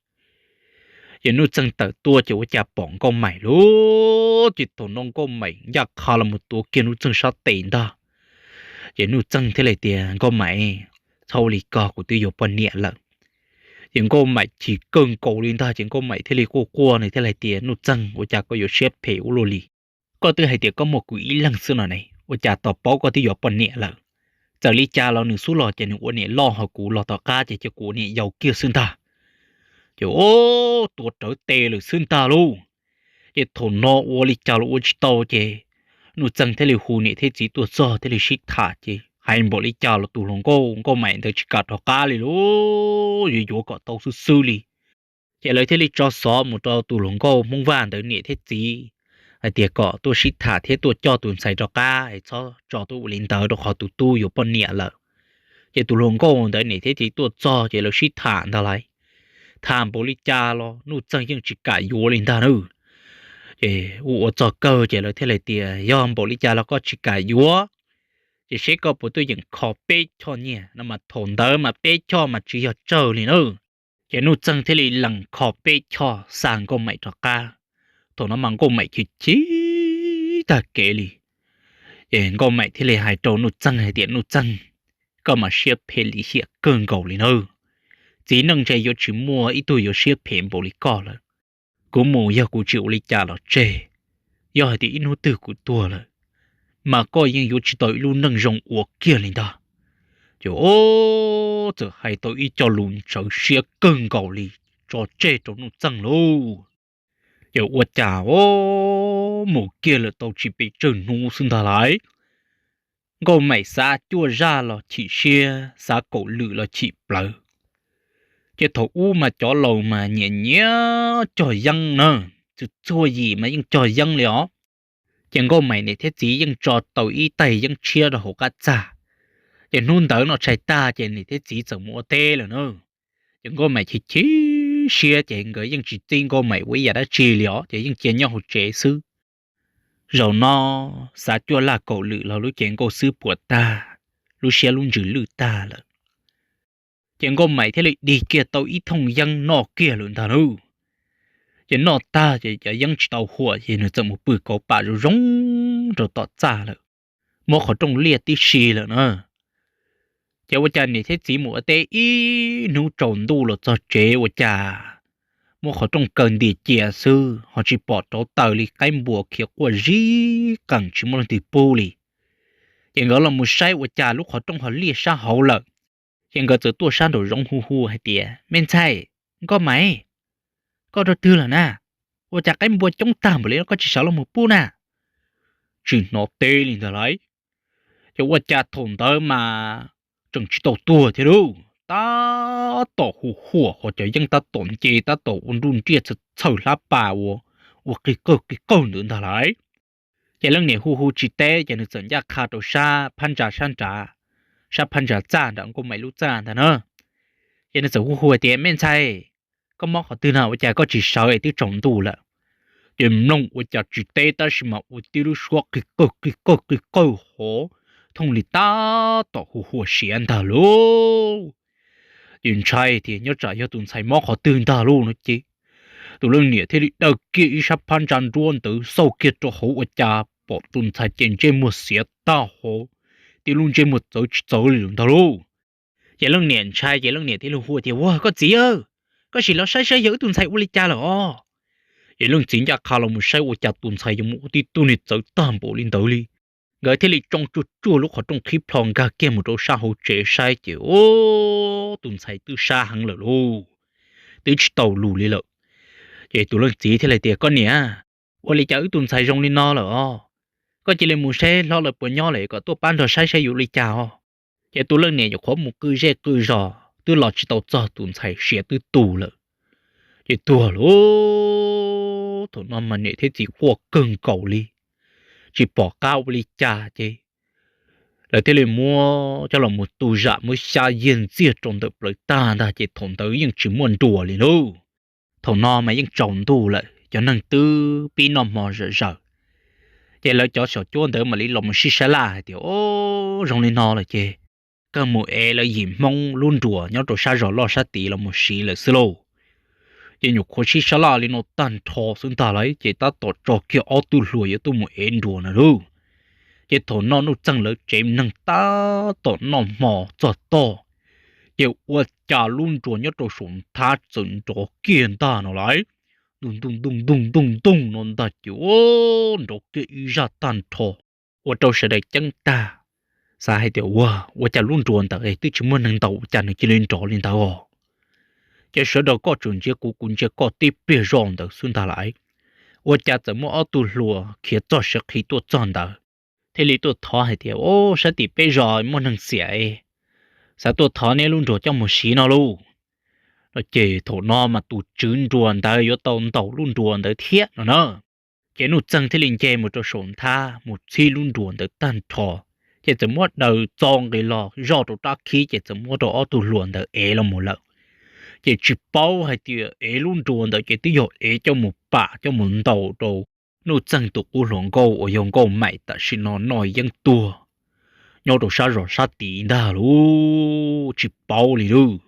Ces Nuj Txeeg tawm tuaj ces ua cas pom Nkauj Maim lauj. Ces thaum no Nkauj Maim ncaj qha los mus tuav kiag Nuj Txeeg sab tes ntag. Ces Nuj Txeeg thiaj li tias, Nkauj Maim, txhob ua li ko, kuv twb yuav poj niam lawm. Ces Nkauj Maim chim kawg nkaus li ntag, ces Nkauj Maim thiaj li quaj quaj, nws thiaj li hais tias, Nuj Txeeg, ua cas koj yuav siab phem ua luaj li? Koj twb hais tias koj muaj kuv ib leeg xwb no ne, ua cas tos paub koj twb yuav poj niam lawm? Txawm li cas los nws xub los ces nws ua niam loj, ho kuv los tom qab ces cia kuv ua niam yau kiag xwb ntag. Ces ua tua rawv tes lawm xwb ntag lauj. Ces thaum no ua li cas los ua tsis tau, ces Nuj Txeeg thiaj li hu niam thiab txiv tuaj txog thiaj li sib tham, ces hais npaum li cas los tus hluas nkauj Nkauj Maim ntawd tsis kam rov qab li lauj, yuav yuav kom tau xwb xwb li. Ces lawv thiaj li tso xov mus rau tus hluas nkauj Hmoob Vaj ntawd niam thiab txiv hais tias kom tuaj sib tham thiab tuaj coj tus ntxhais rov qab, txhob tso tuaj ua li ntawd rau qhov tus tub yuav poj niam lawm. Ces tus hluas nkauj ntawd niam thiab txiv tuaj txog ces lawv sib tham ntag lauj. Tham npaum li cas los Nuj Txeeg yeej tsis kam yuav li ntag na. Ces ua ua txog kawg ces lawv thiaj li tias, Yog npaum li cas los koj tsis kam yuav, ces seb koj puas tuaj yeem kho peb choj nyiaj no. Mas thaum ntawd mas peb choj mas tsis yog tsawg li na. Ces Nuj Txeeg thiaj li lees kho peb choj xa Nkauj Maim rov qab. Thaum no mas Nkauj Maim chim chim tag kev li. Ces Nkauj Maim thiaj li hais rau Nuj Txeeg hais tias, Nuj Txeeg, koj mas siab phem lim hiam kawg nkaus li na. Txiv neej ntshe yuav tsis muaj ib tug yuav siab phem npaum li koj lawm. Kuv mus yog kuv tsis ua li cas los tseg, yog hais tias ib hnub twg kuv tuag lawm, mas koj yeej yuav tsis tau ib lub neej zoo ua kiag li ntag. Ces o, txawm hais tau ib co lus ntsawv siab kawg nkaus li tso tseg rau Nuj Txeeg lauj. Ces ua cas o, mus kiag lawm tau tsis pes tsawg hnub xwb ntag lauj, Nkauj Maim xav cuaj zaj los chim siab, xav kaum lwm los chim plawv. Ces thaum ub mas cov laus mas nyiam nyiam cog yeeb na, txhua txhua yim mas yeej cog yeeb li os. Ces Nkauj Maim niam thiab txiv yeej tso tau ib tais yeeb tshiab rau hauv qab txaj. Ces hnub ntawd no tshais tag ces niam thiab txiv txawm mus ua teb lawm na. Ces Nkauj Maim chim chim siab ces nkawd yeej tsis txib Nkauj Maim ua ib yam dab tsi li os, ces yeej cia nyob hauv tsev xwb. Zaum no xav cuaj laj kaum lwm los lub cev nkauj xwb puas tag, lub siab lub ntsws lwj tag lawm. Ces Nkauj Maim thiaj li dig kiag tau ib thooj yeeb noj kiag lawm ntag lauj. Ces noj tag ces cov yeeb tsis tau huam ces nws txawm mus pw kauv pam zoo zoo rau tom txaj lawm, muab qhov rooj liaj tib si lawm na. Ces ua cas niam thiab txiv mus ua teb ib hnub tsaus ntuj los txog tsev ua cas muab qhov rooj kaw ntiag cia xwb ho tsis pom rauv taws li, qaib npua khiav quaj zib qees tsis muaj leej twg pub li. Ces nkawd los mus saib ua cas lub qhov rooj ho liaj sab hauv lawm. Ces nkawd txawm tuaj sab nraum zoov hu hu hais tias, Me ntxhais, Nkauj Maim, koj rau twg lawm na? Ua cas qaib npua coob tag npaum li no koj tsis sawv los mus pub na? Tsis hnov teb li ntag lauj. Ces ua cas thaum ntawd mas tseem tsis tau tuag thiab lauj, tab tom hu huam ho cov yeeb tab tom nce tab tom ua nruj nriaj txhawj hlab pas ua, ua qig qawg qig qawg ntawd ntag lauj. Ces leej niam hu hu tsis teb ces nws txawm ncaj qha rau sab phab ntsa sab nrad, sab phab ntsa txaj nram Nkauj Maim lub txaj ntag na. Ces nws txawm hu hu hais tias, Me ntxhais, koj mob qhov twg no ua cas koj tsis sawv es twb tsaus ntuj lawm? Ces mloog ua cas tsis teb tab sis mas ua tib lub suab qig qawg qig qawg qig qawg hov, thooj li tab tom hu huam siav ntag lauj. Ces ntshai tias nyob tsam yog tus ntxhais mob qhov twg ntag lauj no ces tus leej niam thiaj li daws kiag ib sab phab ntsa nruab ntawd xauj kiag rau hauv ua cas pom tus ntxhais ces ntsej muag xiav tag hov, tib lub ntsej muag txawv tsis txawv li lawm ntag lauj. Ces leej niam ntshai ces leej niam thiaj li hu tias, Ua koj txiv, koj sim los saib saib yog wb tus ntxhais ua li cas lawm os. Ces leej txiv ncaj qha los mus saib ua cas tus ntxhais yuav mus ua tib tug niag txawv tag npaum li ntawd li. Nkawd thiaj li tsoo tsuag tsuag lub qhov rooj qhib plho nkag kiag mus rau sab hauv tsev saib ces o, tus ntxhais twb sab heev lawm lauj, twb tsis tau lus li lawm. Ces tus leej txiv thiaj li tias, Koj niam, ua li cas wb tus ntxhais zoo li no lawm os? Koj cia li mus saib hlob lawv puas nyob lawm kom tuaj pab nrog saib saib yuav ua li cas os. Ces tus leej niam nyuam qhuav mus qw zej qw zos twb los tsis tau txog tus ntxhais siav twb tu lawm. Ces tuag lauj. Thaum no mas niam thiab txiv quaj kawg nkaus li, tsis pom qab ua li cas ces lawv thiaj li muab coj los mus tu zam muab xyab yiag ntxiag rau ntawm plawv tag ntag ces thaum ntawd yeej tsis muaj nruas li lauj. Thaum no mas yeej tsaus ntuj lawm cov neeg twb pib noj hmo zom zaws. Ces lawv cov xyom cuab ntawd mam li los mus sib sab laj hais tias, O, zoo li no lawm ces kawg mus ev lawv yim Hmoob lub nruas nyob rau sab zos loj sab tid los mus siv lawm xwb lauj. Ces nyuam qhuav sib sab laj li no tag nrho xwb ntag lauj ces tab tom tso kiag ob tug hluas yuav tuaj mus ev nruas na lauj. Ces thaum no Nuj Txeeg lawv tsev neeg tab tom noj hmo txog toj, Ces ua cas lub nruas nyob rau saum nthab txawm nrov kiag ntag no lauj. Ntuj ntuj ntuj ntuj ntuj ntuj no ntag ces nrov kiag ib zaj tag nrho. Ua rau sawv daws ceeb tag, xav hais tias ua, ua cas lub nruas ntawd twb tsis muaj neeg ntaus ua cas nws cia li nrov li ntawd os. Ces sawv daws koj tseem ntsia kuv kuv ntsia koj tib pliag zoj ntawd xwb ntag lauj. Ua cas txawm muaj ob tug hluas khiav txog siav qhi tuaj txog ntawd, thiaj li tuaj thov hais tias, Au, sab tim peb zos muaj neeg xiam, xav tuaj thov neb lub nruas coj mus siv no lauj. No ces thaum no mas tus tswv nruas ntawd yuav tau ntaus lub nruas ntawd thiab no na. Ces Nuj Txeeg thiaj li nce mus rau saum nthab mus txhib lub nruas ntawd tag nrho, ces txawm muab daws txo nqis los zoj rau rab khib ces txawm muab rau ob tug hluas ntawd ev los mus lawm. Ces tsis paub hais tias ev lub nruas ntawd ces twb yog ev coj mus pam coj mus ntaus rau Nuj Txeeg tus qub hluas nkauj uas yog nkauj maim tam sim no noj yeeb tuag nyob rau sab zos sab tid ntag lauj, tsis paub li lauj.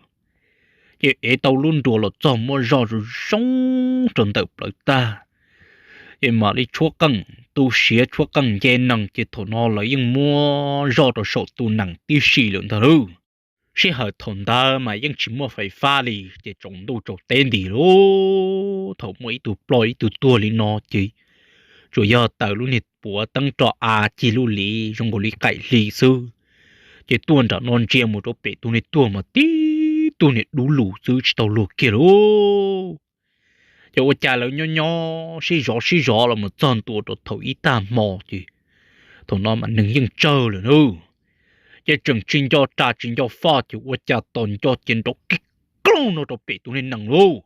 Ces ev tau lub nruas los txog muab zoj zoo zoo rau ntawm plawv tag, ces mam li tshuab qeej tu siav tshuab qeej nce nees ces thaum no lawv yeej muab zoj rau saum tus nees tib si lawm ntag lauj. Sij hawm thaum ntawd mas yeej tsis muaj fais fab li ces tsaus ntuj tsaus teb nti lauj. Thaum muaj ib tug ploj ib tug tuag li no ces tsuas yog taws lub niag puav teeb roj av cig lub liv zoo nkaus li qaim hli xwb. Ces tuaj nram no ntsia mus rau pem tus niag tuag mas tib tug niag dub lug xwb tsis tau luag kiag lauj. Ces ua cas lawv nyob nyob sib zov sib zov los mus txog ntua rau thaum ib tag hmo ces thaum no mas neeg yeej tsawg lawm na. Ces tseem tsis nco ras tsis nco foj ces ua cas tos nco ces nrov kiag klooj no rau pem tus niag nees lauj.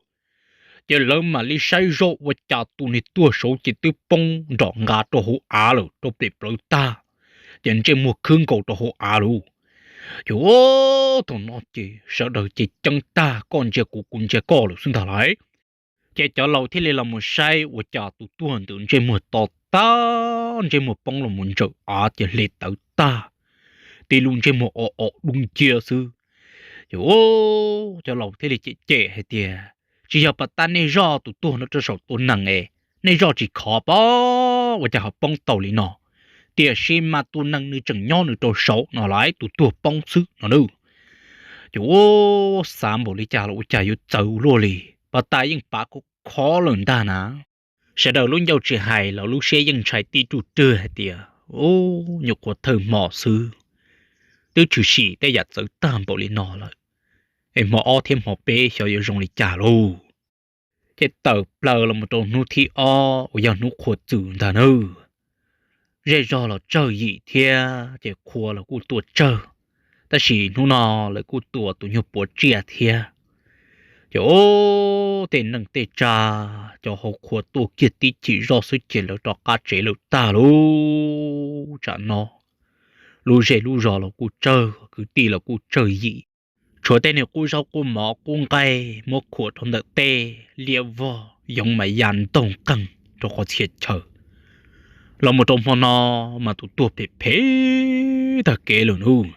Ces lawv mam li saib zoj ua cas tus niag tuag saud ces twb poob nrom nqa rau hauv av lawm rau pem plawv tag, ces ntsej muag khwb nkaus rau hauv av lauj. Ces thaum no ces sawv daws ces ceeb tag koj ntsia kuv kuv ntsia koj lawm xwb ntag lauj. Ces cov laus thiaj li los mus saib ua cas tus tuag ntawd ntsej muag to tag ntsej muag poob los mus ntsaws av ces hle tawv tag, tib lub ntsej muag o o dub nciab xwb. Ces cov laus thiaj li cem cem hais tias, Tsis yog pas tab nej zoj tus tuag no rau saum tus nees es nej zoj tsis khov pob ua cas ho poob tau li no? Tiam sis mas tus nees nws tseem nyob nws rau saud no lauj, tus tuag poob xwb no na. Ces xav npaum li cas los ua cas yuav txawv luaj li, pas tas yeej pav khov khov lawm ntag na. Sawv daws lub ncauj tsis hais los lub siab yeej ntshai tib ruj rwg hais tias, Ub, nyuam qhuav thawj hmo xwb twb tshwm sim tej yam txawv tag npaum li no lawm, es hmo ob thiab hmo peb xyov yuav zoo li cas lauj. Ces tawm plaws los mus rau hnub thib ob uas yog hnub qhua txws ntag nawb. Zej zog los tsawg yim thiab ces qhua los kuj tua tsawg, tab sis hnub no lawv kuj tua tus nyuag puav tsiaj thiab. Ces ub, tej neej tej tsa, cov hauv qhua tuaj kiag tib chim zoj xwb ces lawv rov qab tsev lawm tag lauj. Tsam no lub zej lub zos los kuj tsawg, kwv tij los kuj tsawg yim, tshuav tej niag qub zaub qub mov qub nqaij muab khuam rau ntawm tej liaj vog yoov mas ya ntoog qeeg rau qhov txhia chaw. Los mus rau hmo no mas tus tuag phem phem tag kev lawm nawb,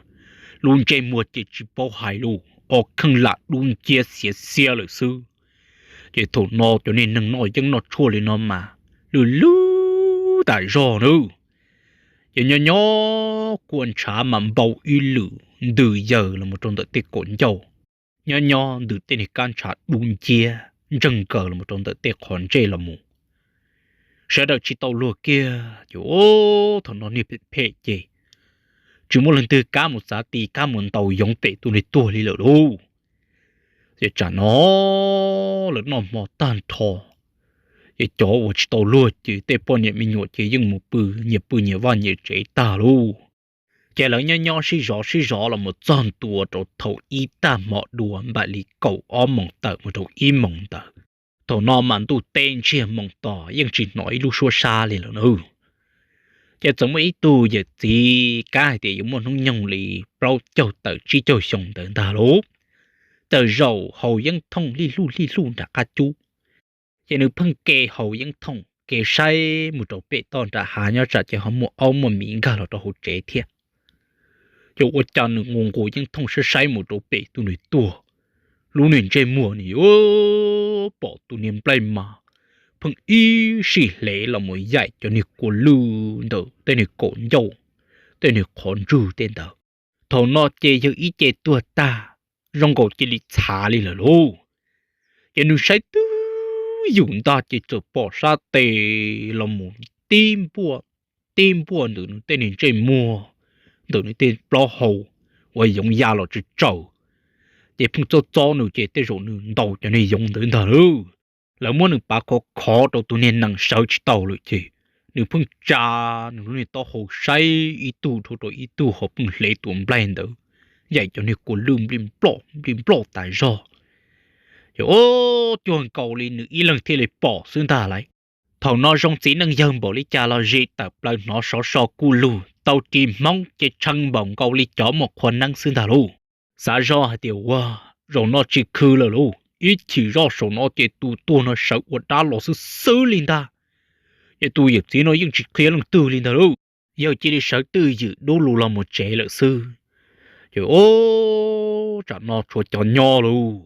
lub ntsej muag ces tsis paub hais lauj, ob kheej lam dub nciab xiav xiab lawm xwb. Ces thaum no cov niag neeg noj yeeb noj tshuaj li no mas lwj lwj tas zog nawb. Ces nyob nyob kua ntshav mas npau ib lwm ntws yaws los mus rau ntawm tej kaum ncauj, nyob nyob ntws tej niag kab ntshav dub nciab ntseeg nkaws los mus rau ntawm tej qhov ntsej los mus. Sawv daws tsis tau luag kiag ces ub, thaum no niag phem phem ces tsis muaj leej twg kam mus txav ti kam mus ntaus yoov pem tus niag tuag li lawm lauj. Ces tsam no lawv noj hmo tag nrho, ces cov uas tsis tau luag ces tej poj niam me nyuam ces yeej mus pw nyias pw nyias vaj nyias tsev tag lauj. Ces lawv nyob nyob sib zov sib zov los mus txog ntua rau thaum ib tag hmo dua npaum li kaum ob moos tawm mus rau ib moos ntawd. Thaum no mas ntuj teb ntsiag moos to yeej tsis hnov ib lub suab sab li lawm nawb. Ces txawm muaj ib tug yawm txiv kab hais tias yuav muaj hnub nyoog li plaub caug tawm tsib caug xyoo ntawd ntag lauj, tawm zaum haus yeeb thooj lij hluj lij hluj nram qab cub. Ces nws pheej ke haus yeeb thooj ke saib mus rau pem toj nram hav nyob tsam ces ho muaj aub muaj miv nkag los rau hauv tsev thiab. Ces ua cas nws nqus nqus yeeb thooj saib saib mus rau pem tus niag tuag, lub niag ntsej muag nws yuav pom tus niag nplaig mas pheej ib sij hle los mus yaim cov niag kua lwj ntawm tej niag kaum ncauj, tej niag qhov ntswg tej ntawd. Thaum no ces yawg ib ce tuag tag, zoo nkaus cia li txhav li lawm lauj. Ces nws saib twb ywm ntag ces txawm pom sab tes los mus tib npuaj, tib npuaj ntawm nws tej niag ntsej muag, ntawm nws tej plaub hau uas yoov ya los tsawv tsawv. Ces pheej txob txob nws ces tej zaum nws ntaus cov niag yoov ntawd ntag lauj. Lawv muab nws pav khov khov rau tus niag nees sawv tsis tau lawm ces nws pheej tsa nws lub niag taub hau saib ib tug dhau rau ib tug ho pheej hle tus nplaig ntawd yaim cov niag kua lwj nplij nploj nplij nploj tas zog. Ces ua cuag nkaus li nws ib leeg thiaj li pom xwb ntag lauj. Thaum no zoo txiv neej yawg npaum li cas los zis tawm plaws hnov sov so kuj lug tau ris hmoob ces tshee npaum nkaus li cov muaj qhua neeb xwb ntag lauj. Xav zoj hais tias ua, zaum no tsis khw lawm lauj, ib chim zoj saum no ces tus tuag no sawv ua dab los xwb xwb li ntag. Ces tus yawm txiv no yeej tsis qhia leej twg li ntag lauj, yawg cia li sawv twj ywm dub lug los mus tsev lawm xwb. Ces ua, tsam no tshuav cov nyob lauj.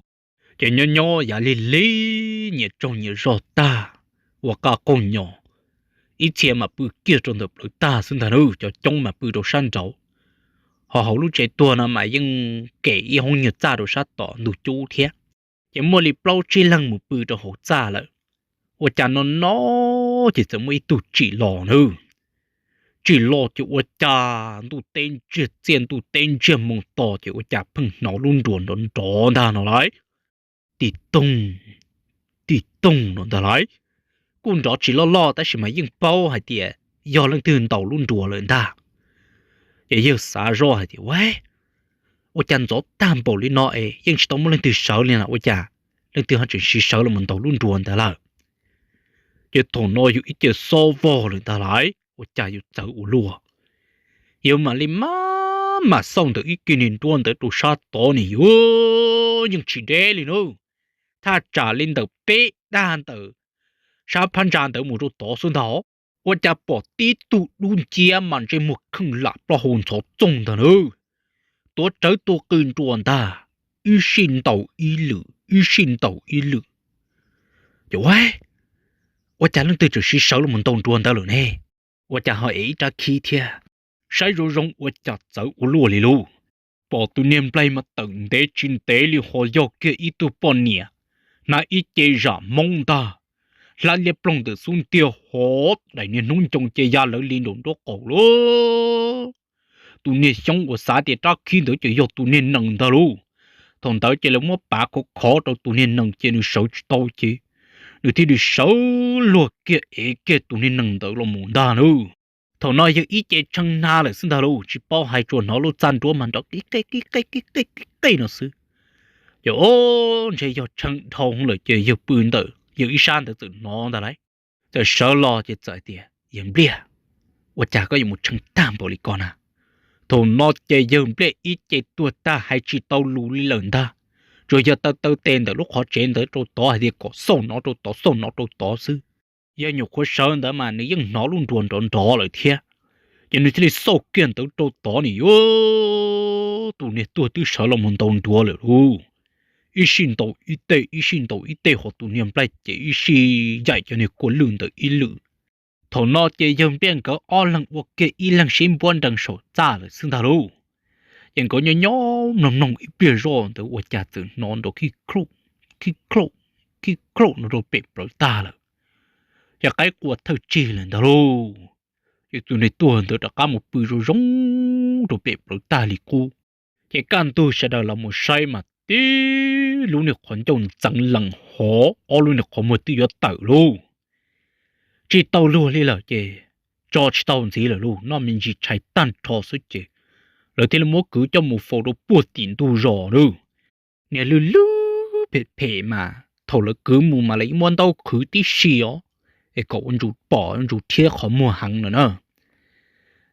Ces nyob nyob yav lig lig nyias tsaug nyias zog tag, ua qaj qaug nyo, ib txhia mas pw kiag rau ntawm plawv tag xwb ntag lauj, cov coob mas pw rau sab nraud. Ho hauv lub tsev tuag no mas yeej kem ib hoob nyuag txaj rau sab tom ntug cub thiab. Ces muaj li plaub tsib leeg mus pw rau hauv txaj lawm. Ua cas no no ces txawm muaj ib tug tsim los na. Tsim los ces ua cas ntuj teb ntsiag txiaj ntuj teb ntsiag moo to ces ua cas pheej hnov lub nruas nrov nrov ntag no lauj. Tim toog, tim toog no ntag lauj. Kuj nrov tsis loj loj tab sis mas yeej paub hais tias yog leej twg ntaus lub nruas lawm ntag. Ces yawg xav zoj hais tias ua, ua cas ntxov tag npaum li no es yeej tsis tau muaj leej twg sawv li na, ua cas leej twg ho tseem siv sawv los mus ntaus lub nruas ntawd lawm. Ces thaum no yus ib ce xob vog lawm ntag lauj, ua cas yus txawv ua luaj. Yus mam li maj mam xauj ntawm ib ke niag nruab ntawd rau sab tod ne, yus yeej tsis deb li na. Thaj tsam li ntawm peb dag ntawm sab phab ntsa ntawd mus rau tod xwb ntag. Ua cas pom tib tug dub nciab mas ntsej muag kheej lam plaub hau ntxhov txoog ntag na. Tuav rawv tua qw nruas ntag, ib sij ntaus ib lwm ib sij ntaus ib lwm. Ces ua, ua cas leej twg tseem siv sawv los mus ntaus nruas ntawd lawm ne? Ua cas ho ev ib rab khib thiab? Saib zoo zoo ua cas txawv ua luaj li lauj. Pom tus niag nplaig mas tawm ntev tsis ntev li ho yog kiag ib tug poj niam, hnav ib ce zam hmoob ntag, hlab liab ploog ntawm xub ntiag hov daim niag hnub ncoo ces ya lawv li nraum nruab qaum lauj. Tus niag xyoob uas xav tias rab khib ntawd ces yog tus niag nees ntag lauj. Thaum ntawd ces lawv muab pav khov khov rau tus niag nees ces nws sawv tsis tau ces nws thiaj li sawv luag kiag ev kiag tus niag nees ntawd los mus ntag na. Thaum no yawg ib ce tshee hna lawm xwb ntag lauj, tsis paub hais tsuas hnov lub txaj nruab mas nrov qib qej qib qej qib qej qib qej no xwb. Ces o, ntshe yog tshee dhau lawm ces yawg pw ntawm yawg ib sab ntawd txawm hnov ntag lauj. Txawm sawv los ces txawm tias, Yawg Npliaj, ua cas koj yuav mus tshee tag npaum li ko na? Thaum no ces yawg Npliaj ib ce tuag tag hais tsis tau lus li lawm ntag, tsuas yog taw taw tes ntawm lub qhov tsev ntawd rau tod hais tias kom xauj no rau tod xauj no rau tod xwb. Yawg nyuam qhuav sawv ntawd mas nws yeej hnov lub nruas nrov nrov lawm thiab, ces nws thiaj li xauj kiag ntawd rau tod ne, yuav tus niag tuag twb sawv los mus ntaus nruas lawm lauj. Ib sij ntaus ib teg ib sij ntaus ib teg, ho tus niag nplaig ces ib sij yaim cov niag kua lwj ntawd ib lwm. Thaum no ces yawg Npliaj nkawd ob leeg ua kiag ib leeg sib npuab nrees saum txaj lawm xwb ntag lauj. Ces nkawd nyob nyob mloog mloog ib pliag zoj ntawd ua cas txawm hnov nrov khib khib khib khib no rau pem plawv tag lawm. Ces qaib qua thawj tsig lawm ntag lauj. Ces tus niag tuag ntawd rov qab mus pw zoo zoo rau pem plawv tag li qub. Ces kaj ntug sawv daws los mus saib mas tib lub niag qhov ncauj ntxeev lees hov, ob lub niag qhov muag twb yuav tawm lauj. Tsis tau luag li lawm ces tso tsis tau ntxiv lawm lauj, noj me ntsis tshais tag nrho xwb ces lawv thiaj li muab kwv coj mus faus rau puag tim ntug zos lauj. Niag lwj lwj phem phem mas thaum lawv kwv mus mas lawv yeej muab ntaub qhwv tib si os, es kom ua ntsus pom ua ntsus thiab qhov muag heev no na.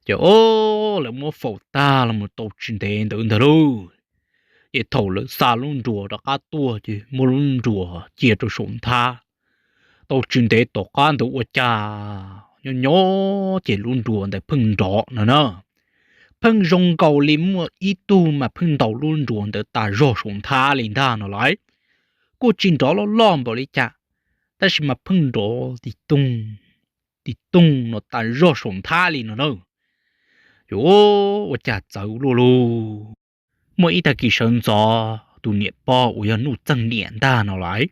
Ces o, lawv muab faus tag los mus tau tsis ntev ntawd ntag lauj, ces thaum lawv xa lub nruas rov qab tuaj ces muab lub nruas cia rau saum nthab. Tau tsis ntev tom qab ntawd ua cas nyob nyob ces lub nruas ntawd pheej nrov no na. Pheej zoo nkaus li muaj ib tug mas pheej ntaus lub nruas ntawd tas zog saum nthab li ntag no lauj. Kuj tsis nrov loj loj npaum li cas, tab sis mas pheej nrov tis toog tis toog no tas zog saum nthab li no na. Ces ua cas txawv luaj lauj. Muaj ib tag kis sawv ntxov tus niam pog uas yog Nuj Txeeg niam ntag no lawm.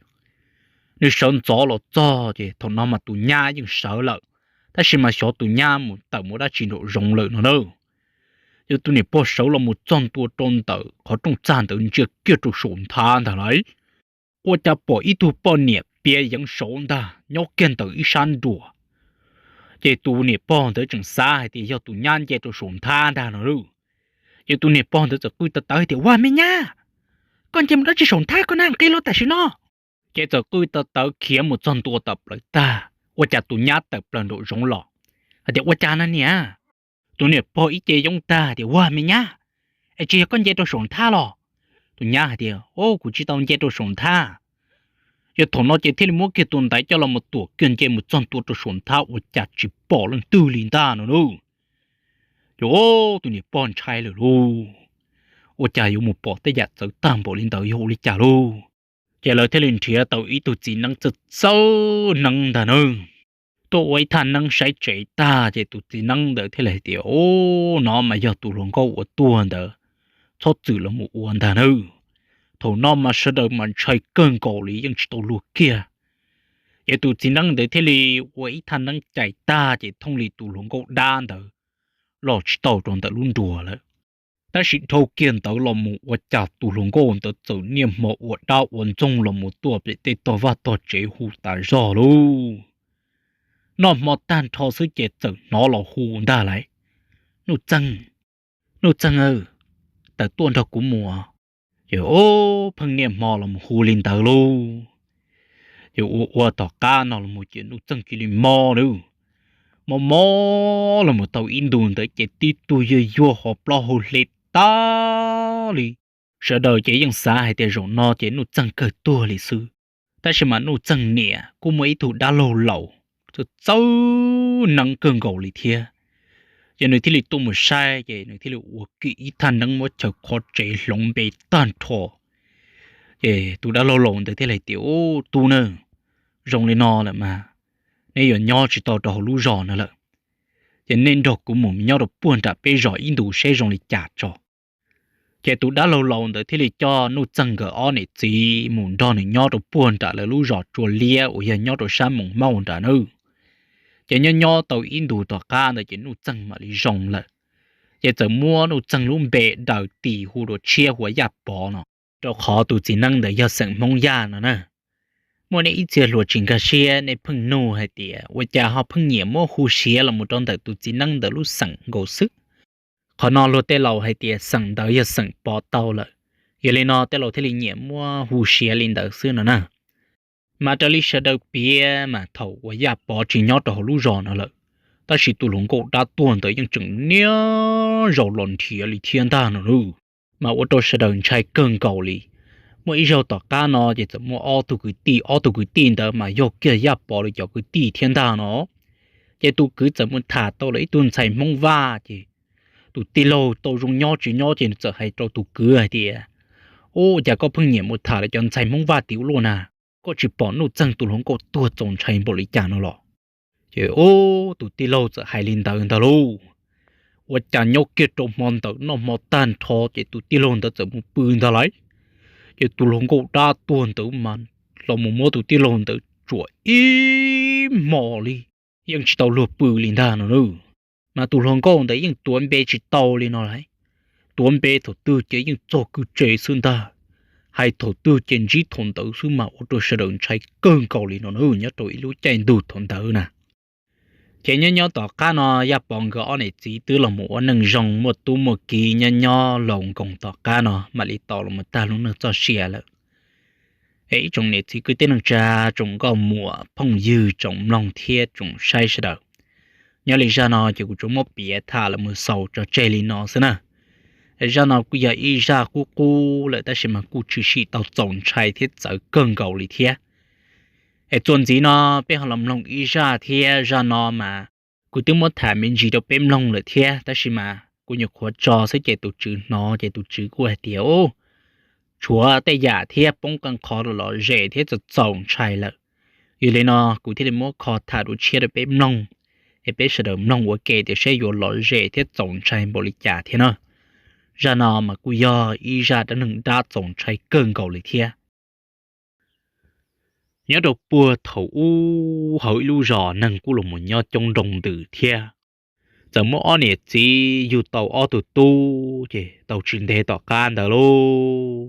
Nws sawv ntxov los txog ces thaum no mas tus nyab yeej sawv lawm, tab sis mas xyov tus nyab mus tawm mus dab tsi nraum zoov lawm no na. Ces tus niam pog sawv los mus txog ntua rau ntawm qhov rooj txag ntawd ntsia kiag rau saum nthab ntag lawm, ua cas pom ib tug poj niam piav yeev saud ntag nyob kiag ntawm ib sab nruas. Ces tus niam pog ntawd tseem xav hais tias yog tus nyab nce rau saum nthab ntag no lauj. Ces tus niam pog ntawd txawm qw tawv tawv tias, Ua me nyab, koj nce mus dab tsi saum nthab koj na, nqis los tam sim no. Ces txawm qw tawv tawv khiav mus txog ntua tawm plaws tag, ua cas tus nyab tawm plaws nraum zoov los hais tias, Ua cas na niam? Tus niam pog ib ce yoob tag tias, Ua me nyab, es tsis yog koj nce rau saum nthab los? Tus nyab hais tias, Au, kuv tsis tau nce rau saum nthab. Yog thaum no ces thiaj li muab kiag tus ntaiv coj los mus tuam kiag nce mus txog ntua rau saum nthab ua cas tsis pom leej twg li ntag no lauj. Ces tus niam pog ntshai lawm lauj, ua cas yuav mus pom tej yam txawv tag npaum li ntawd yog ua li cas lauj. Ces lawv thiaj li nrhiav tau ib tug txiv neeb txawj txawj neeb ntag na, tuaj ua ib thaj neeb saib tsev tag ces tus txiv neeb ntawd thiaj li hais tias, Au, no mas yog tus hluas nkauj uas tuag ntawd txhob txwm los mus ua ntag na. Thaum no mas sawv daws mas ntshai kawg nkaus li yeej tsis tau luag kiag. Ces tus txiv neeb ntawd thiaj li ua ib thaj neeb cais tag ces thooj li tus hluas nkauj dab ntawd los tsis tau rau ntawm lub nruas lawm. Tab sis dhau kiag ntawd los mus ua cas tus hluas nkauj ntawd txawm niaj hmo ua dab ua ntxoog los mus tuaj pem tej tog vaj tog tsev hu tas zog lauj. Noj hmo tag nrho xwb ces txawm hnov los hu ntag lauj, Nuj Txeeg, Nuj Txeeg aw, tawm tuaj nrog kuv mus. Ces pheej niaj hmo los mus hu li ntawd lauj. Ces ua ua tom qab no los mus ces Nuj Txeeg cia li mob lauj. Mob mob los mus tau ib ntus ntawd ces tib tug yuag yuag ho plaub hau hle tag li. Sawv daws ces yeej xav hais tias zaum no ces Nuj Txeeg kawg tuag li xwb. Tab sis mas Nuj Txeeg niam kuj muaj ib tug dab laug laus txawj txawj neeb kawg nkaus li thiab. Ces nws thiaj li tuaj mus saib ces nws thiaj li ua kiag ib thaj neeb muab chaw qhov tsev hloov npe tag nrho. Ces tus dab laug laus ntawd thiaj li hais tias, Ub, tub na, zoo li no lawm mas neb yuav nyob tsis tau rau hauv lub zos no lawm. Ces nej nrog kuv mus nyob rau puag nram peb zos ib ntus seb zoo li cas tso. Ces tus dab laug laus ntawd thiaj li coj Nuj Txeeg nkawd ob niam txiv mus nrog nws nyob rau puag nram lawv lub zos Tsua Liab uas yog nyob rau sab Moos Mauj nrad nawb. Ces nyob nyob tau ib ntus tom qab ntawd ces Nuj Txeeg mam li zoo lawm. Ces txawm muab Nuj Txeeg lub npe daws tis hu rau tshiab hu ua Yaj Pov no, rau qhov tus txiv neeb ntawd yog xeem Hmoob Yaj no na. Muaj nej ib txhia hluas tsis nkag siab nej pheej nug hais tias ua cas ho pheej nyiam muab hu siav los mus rau ntawm tus txiv neeb ntawd lub xeem nkaus xwb. Qhov no luag tej laus hais tias xeem ntawd yog xeem Pov tau lawm, yog li no tej laus thiaj li nyiam muab hu siav li ntawd xwb no na. Mas raws li sawv daws piav mas thaum uas Yaj Pov tsis nyob rau hauv lub zos no lawm, tab sis tus hluas nkauj dab tuag ntawd yeej tseem niaj zaus los nrhiav li thiab ntag no nawb. Mas ua rau sawv daws ntshai kawg nkaus li. Muaj ib zaug tom qab no ces txawm muaj ob tug kwv tij, ob tug kwv tij ntawd mas yog kiag Yaj Pov lawv cov kwv tij thiab ntag no. Ces tus kwv txawm mus tham tau lawv ib tug ntxhais Hmoob Vaj ces tus tij laug tau zoo nyob tsis nyob ces nws txawm hais rau tus kwv hais tias, Ub, cas koj pheej nyiam mus tham lawv cov ntxhais Hmoob Vaj tim ub luaj na? Koj tsis pom Nuj Txeeg tus hluas nkauj tuag txaus ntshai npaum li cas no los? Ces ub, tus tij laug txawm hais li ntawd ntag lauj. Ua cas nyob kiag rau hmo ntawd noj hmo tag nrho ces tus tij laug ntawd txawm mus pw ntag lauj. Ces tus hluas nkauj dab tuag ntawd mas los mus muab tus tij laug ntawd tsuam ib hmo li, yeej tsis tau luag pw li ntag no nawb. Mas tus hluas nkauj ntawd yeej tuav npe tsis tau li no lauj. Tuav npe thaum twg ces yeej txog kwj tse xwb ntag. Hais thaum twg ces ntsib thaum ntawd xwb mas ua rau sawv daws ntshai kawg nkaus li no nawb nyob rau ib lub caij ntuj thaum ntawd na. Ces nyob nyob tom qab no Yaj Pov nkawd ob niam txiv twb los mus ua neej zoo muaj tub muaj kiv nyob nyob laus nkoos tom qab no mam li tau los mus tag lub neej txoj sia lawm. Es ib tsoom niam txiv kwv tij neej tsa, tsoom nkauj muam phooj ywg, tsoom mloog thiab tsoom saib sawv daws, nyob li zaj no ces kuv tsuas muab piav tham los mus xaus tso tseg li no xwb na. Es zaj no kuj yog ib zaj qub qub lawm tab sis mas kuj tshwm sim tau txaus ntshai thiab txawv kawg nkaus li thiab. Es txuas ntxiv no peb ho los mloog ib zaj thiab, zaj no mas kuv twb muab tham me ntsis rau peb mloog lawm thiab tab sis mas kuv nyuam qhuav tso xwb ces tus tswv hnov ces tus tswv kuj hais tias, Ub, tshuav tej yam thiab poob qee qhov lom zem thiab txaus txaus ntshai lawm. Yog li no kuv thiaj li muab kho tham dua tshiab rau peb mloog, es peb sawv daws mloog ua ke tias saib yuav lom zem thiab txaus ntshai npaum li cas thiab na. Zaj no mas kuj yog ib zaj dab neeg dab txaus ntshai kawg nkaus li thiab. Nyob rau puag thaum ub hauv ib lub zos neeg kuj los mus nyob coob nroo ntws thiab. Txawm muaj ob niam txiv yug tau ob tug tub ces tau tsis ntev tom qab ntawd lauj,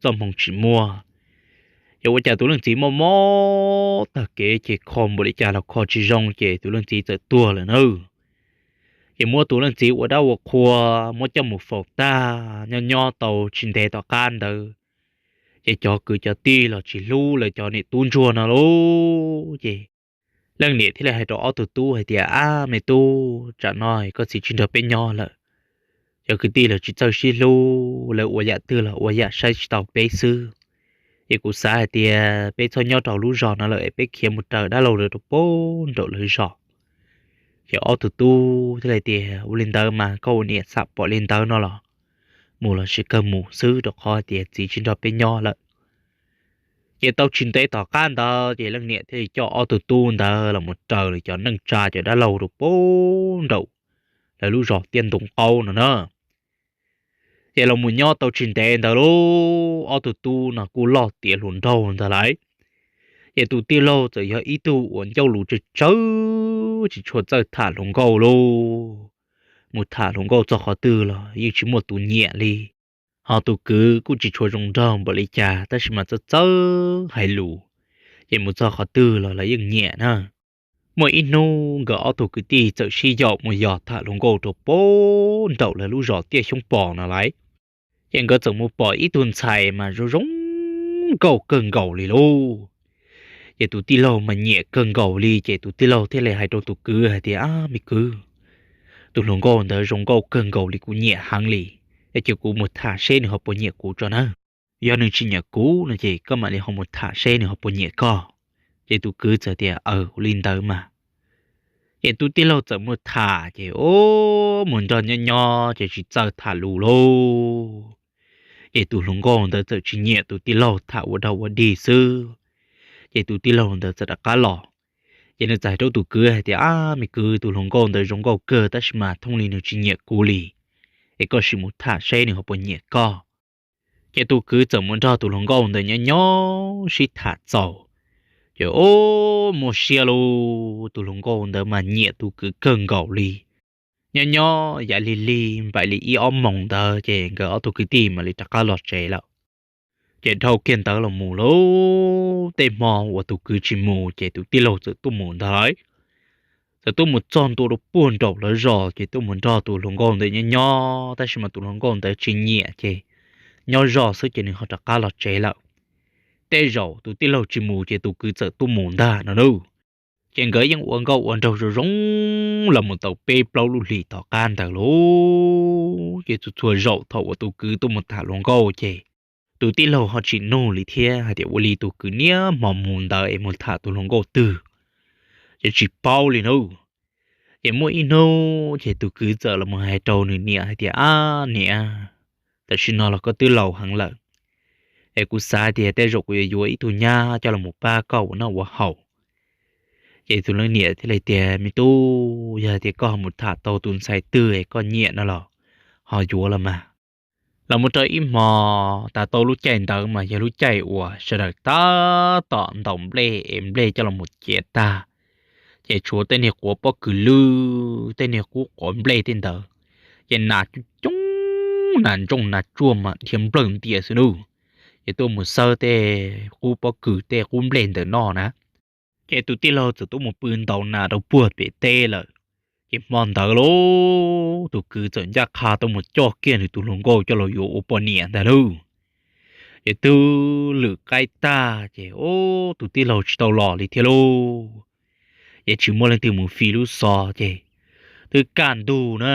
txoj hmoo tsis muaj. Ces ua cas tus leej txiv mob mob tag kev ces kho npaum li cas los kho tsis zoo ces tus leej txiv txawm tuag lawm na. Ces muab tus leej txiv ua dab ua qhua, muab coj mus faus tag, nyob nyob tau tsis ntev tom qab ntawd ces cov kwv cov tij los tsis hlub lawv cov niam tub ntsuag no lauj. Ces leej niam thiaj li hais rau ob tug tub hais tias, Ab me tub, tsam no koj txiv tsis nrog peb nyob lawm, cov kwv tij lawv tsis txawj sib hlub, lawv ua yam twg los ua yam saib tsis taus peb xwb. Ces kuv xav hais tias peb txhob nyob rau lub zos no lawm es peb khiav mus raws dab laug lawv rau puag nraum lawv zos. Ces ob tug tub thiaj li tias, Ua li ntawd mas koj ua niam xam pom li ntawd no los mus los sis kawg mus xwb, rau qhov tias txiv tsis nrog peb nyob lawm. Ces tau tsis ntev tom qab ntawd ces leej niam thiaj li coj ob tug tub ntawd los mus raws lawv cov neej tsa cov dab laug rau puag nraum lawv lub zos Tiaj Ntoo Qaub no na. Ces los mus nyob tau tsis ntev ntawd lauj, ob tug tub no kuj loj tiav hluas nraug ntag lauj. Ces tus tij laug txawm yog ib tug uas ncauj lus tsawg tsawg, tsis tshua txawj tham hluas nkauj lauj. Mus tham hluas nkauj txog qhov twg los yeej tsis muaj tus nyiam li. Ho tus kwv kuj tsis tshua zoo nraug npaum li cas tab sis mas txawj txawj hais lus, ces mus txog qhov twg los lawv yeej nyiam na. Muaj ib hnub nkawd ob tug kwv tij txawm sib yaum mus yos tham hluas nkauj rau puag nraum lawv lub zos Tiaj Xyoob Pos no lauj. Ces nkawd txawm mus pom ib tug ntxhais mas zoo zoo nkauj kawg nkaus li lauj. Ces tus tij laug mas nyiam kawg nkaus li, ces tus tij laug thiaj li hais rau tus kwv hais tias, Ab me kwv, tus hluas nkauj ntawd zoo nkauj kawg nkaus li, kuv nyiam heev li. Es cia kuv mus tham seb nws ho puas nyiam kuv tso na. Yog nws tsis nyiam kuv no ces koj mam li ho mus tham seb nws ho puas nyiam koj. Ces tus kwv txawm tias, Aws, ua li ntawd mas. Ces tus tij laug txawm mus tham, ces ua mus nrog nyob nyob ces tsis txawj tham lus lauj. Ces tus hluas nkauj ntawd txawm tsis nyiam tus tij laug, tham ua dog ua dig xwb. Ces tus tij laug ntawd txawm rov qab los. Ces nws txawm hais rau tus kwv hais tias, Ab me kwv, tus hluas nkauj ntawd zoo nkauj kawg tab sis mas thooj li nws tsis nyiam kuv li, es koj sim mus tham seb nws ho puas nyiam koj. Ces tus kwv txawm mus nrog tus hluas nkauj ntawd nyob nyob sib tham txaus, ces ua muaj siab lauj, tus hluas nkauj ntawd mas nyiam tus kwv kawg nkaus li. Nyob nyob yav lig lig npaim li ib ob moos ntawd ces nkawd ob tug kwv tij mam li rov qab los tsev lawm. Ces dhau kiag ntawd los mus lauj, tej hmo uas tus kwv tsis mus ces tus tij laug txawm tuaj mus ntag lauj. Txawm tuaj mus txog ntua rau puag nraum lawv zos ces tuaj mus nrog tus hluas nkauj ntawd nyob nyob, tab sis mas tus hluas nkauj ntawd tsis nyiam ces nyob zoj xwb ces nws ho rov qab los tsev lawm. Tej zaum tus tij laug tsis mus ces tus kwv txawm tuaj mus ntag no lauj. Ces nkawd yeej ua nkauj ua nraug zoo zoo los mus tau peb plaub lub hlis tom qab ntawd lauj. Ces txhua txhua zaum thaum uas tus kwv tuaj mus tham hluas nkauj ces tus tij laug ho tsis nug li thiab hais tias, Ua li tus kwv niaj hmo mus ntawd es mus tham tus hluas nkauj twg? Ces tsis paub li na. Ces muaj ib hnub ces tus kwv txawm los mus hais rau nws niam hais tias, Ab niam, tam sim no los koj twb laus heev lawm, es kuv xav tias tej zaum kuv yuav yuav ib tug nyab coj los mus pab koj ua noj ua haus. Ces tus leej niam thiaj li tias, Me tub, yog tias koj ho mus tham tau tus ntxhais twg es koj nyiam no los ho yuav los mas. Los mus rau ib hmo, tas tau lub caij ntawd mas yog lub caij uas sawv daws tab tom ntaus nplej es nplej coj los mus ciav tag, ces tshuav tej niag quav pob kws lwj, tej niag qub quav nplej tej ntawd, ces nas coob coob, nas ntsooj nas tsuag mas dhia nplawg ntias xwb nawb. Ces tuaj mus xawb tej qub pob kws tej qub nplej ntawd noj na. Ces tus tij laug txawm tuaj mus pw ntaus nas rau puag pem teb lawm. Ces hmo ntawd lauj, tus kwv txawm ncaj qha tuaj mus coj kiag nws tus hluas nkauj coj los yuav ua poj niam ntag lauj. Ces twb lwm qaib tag ces ub, tus tij laug tsis tau los li thiab lauj. Ces tsis muaj leej twg mus fi lub xov ces twb kaj ntug na.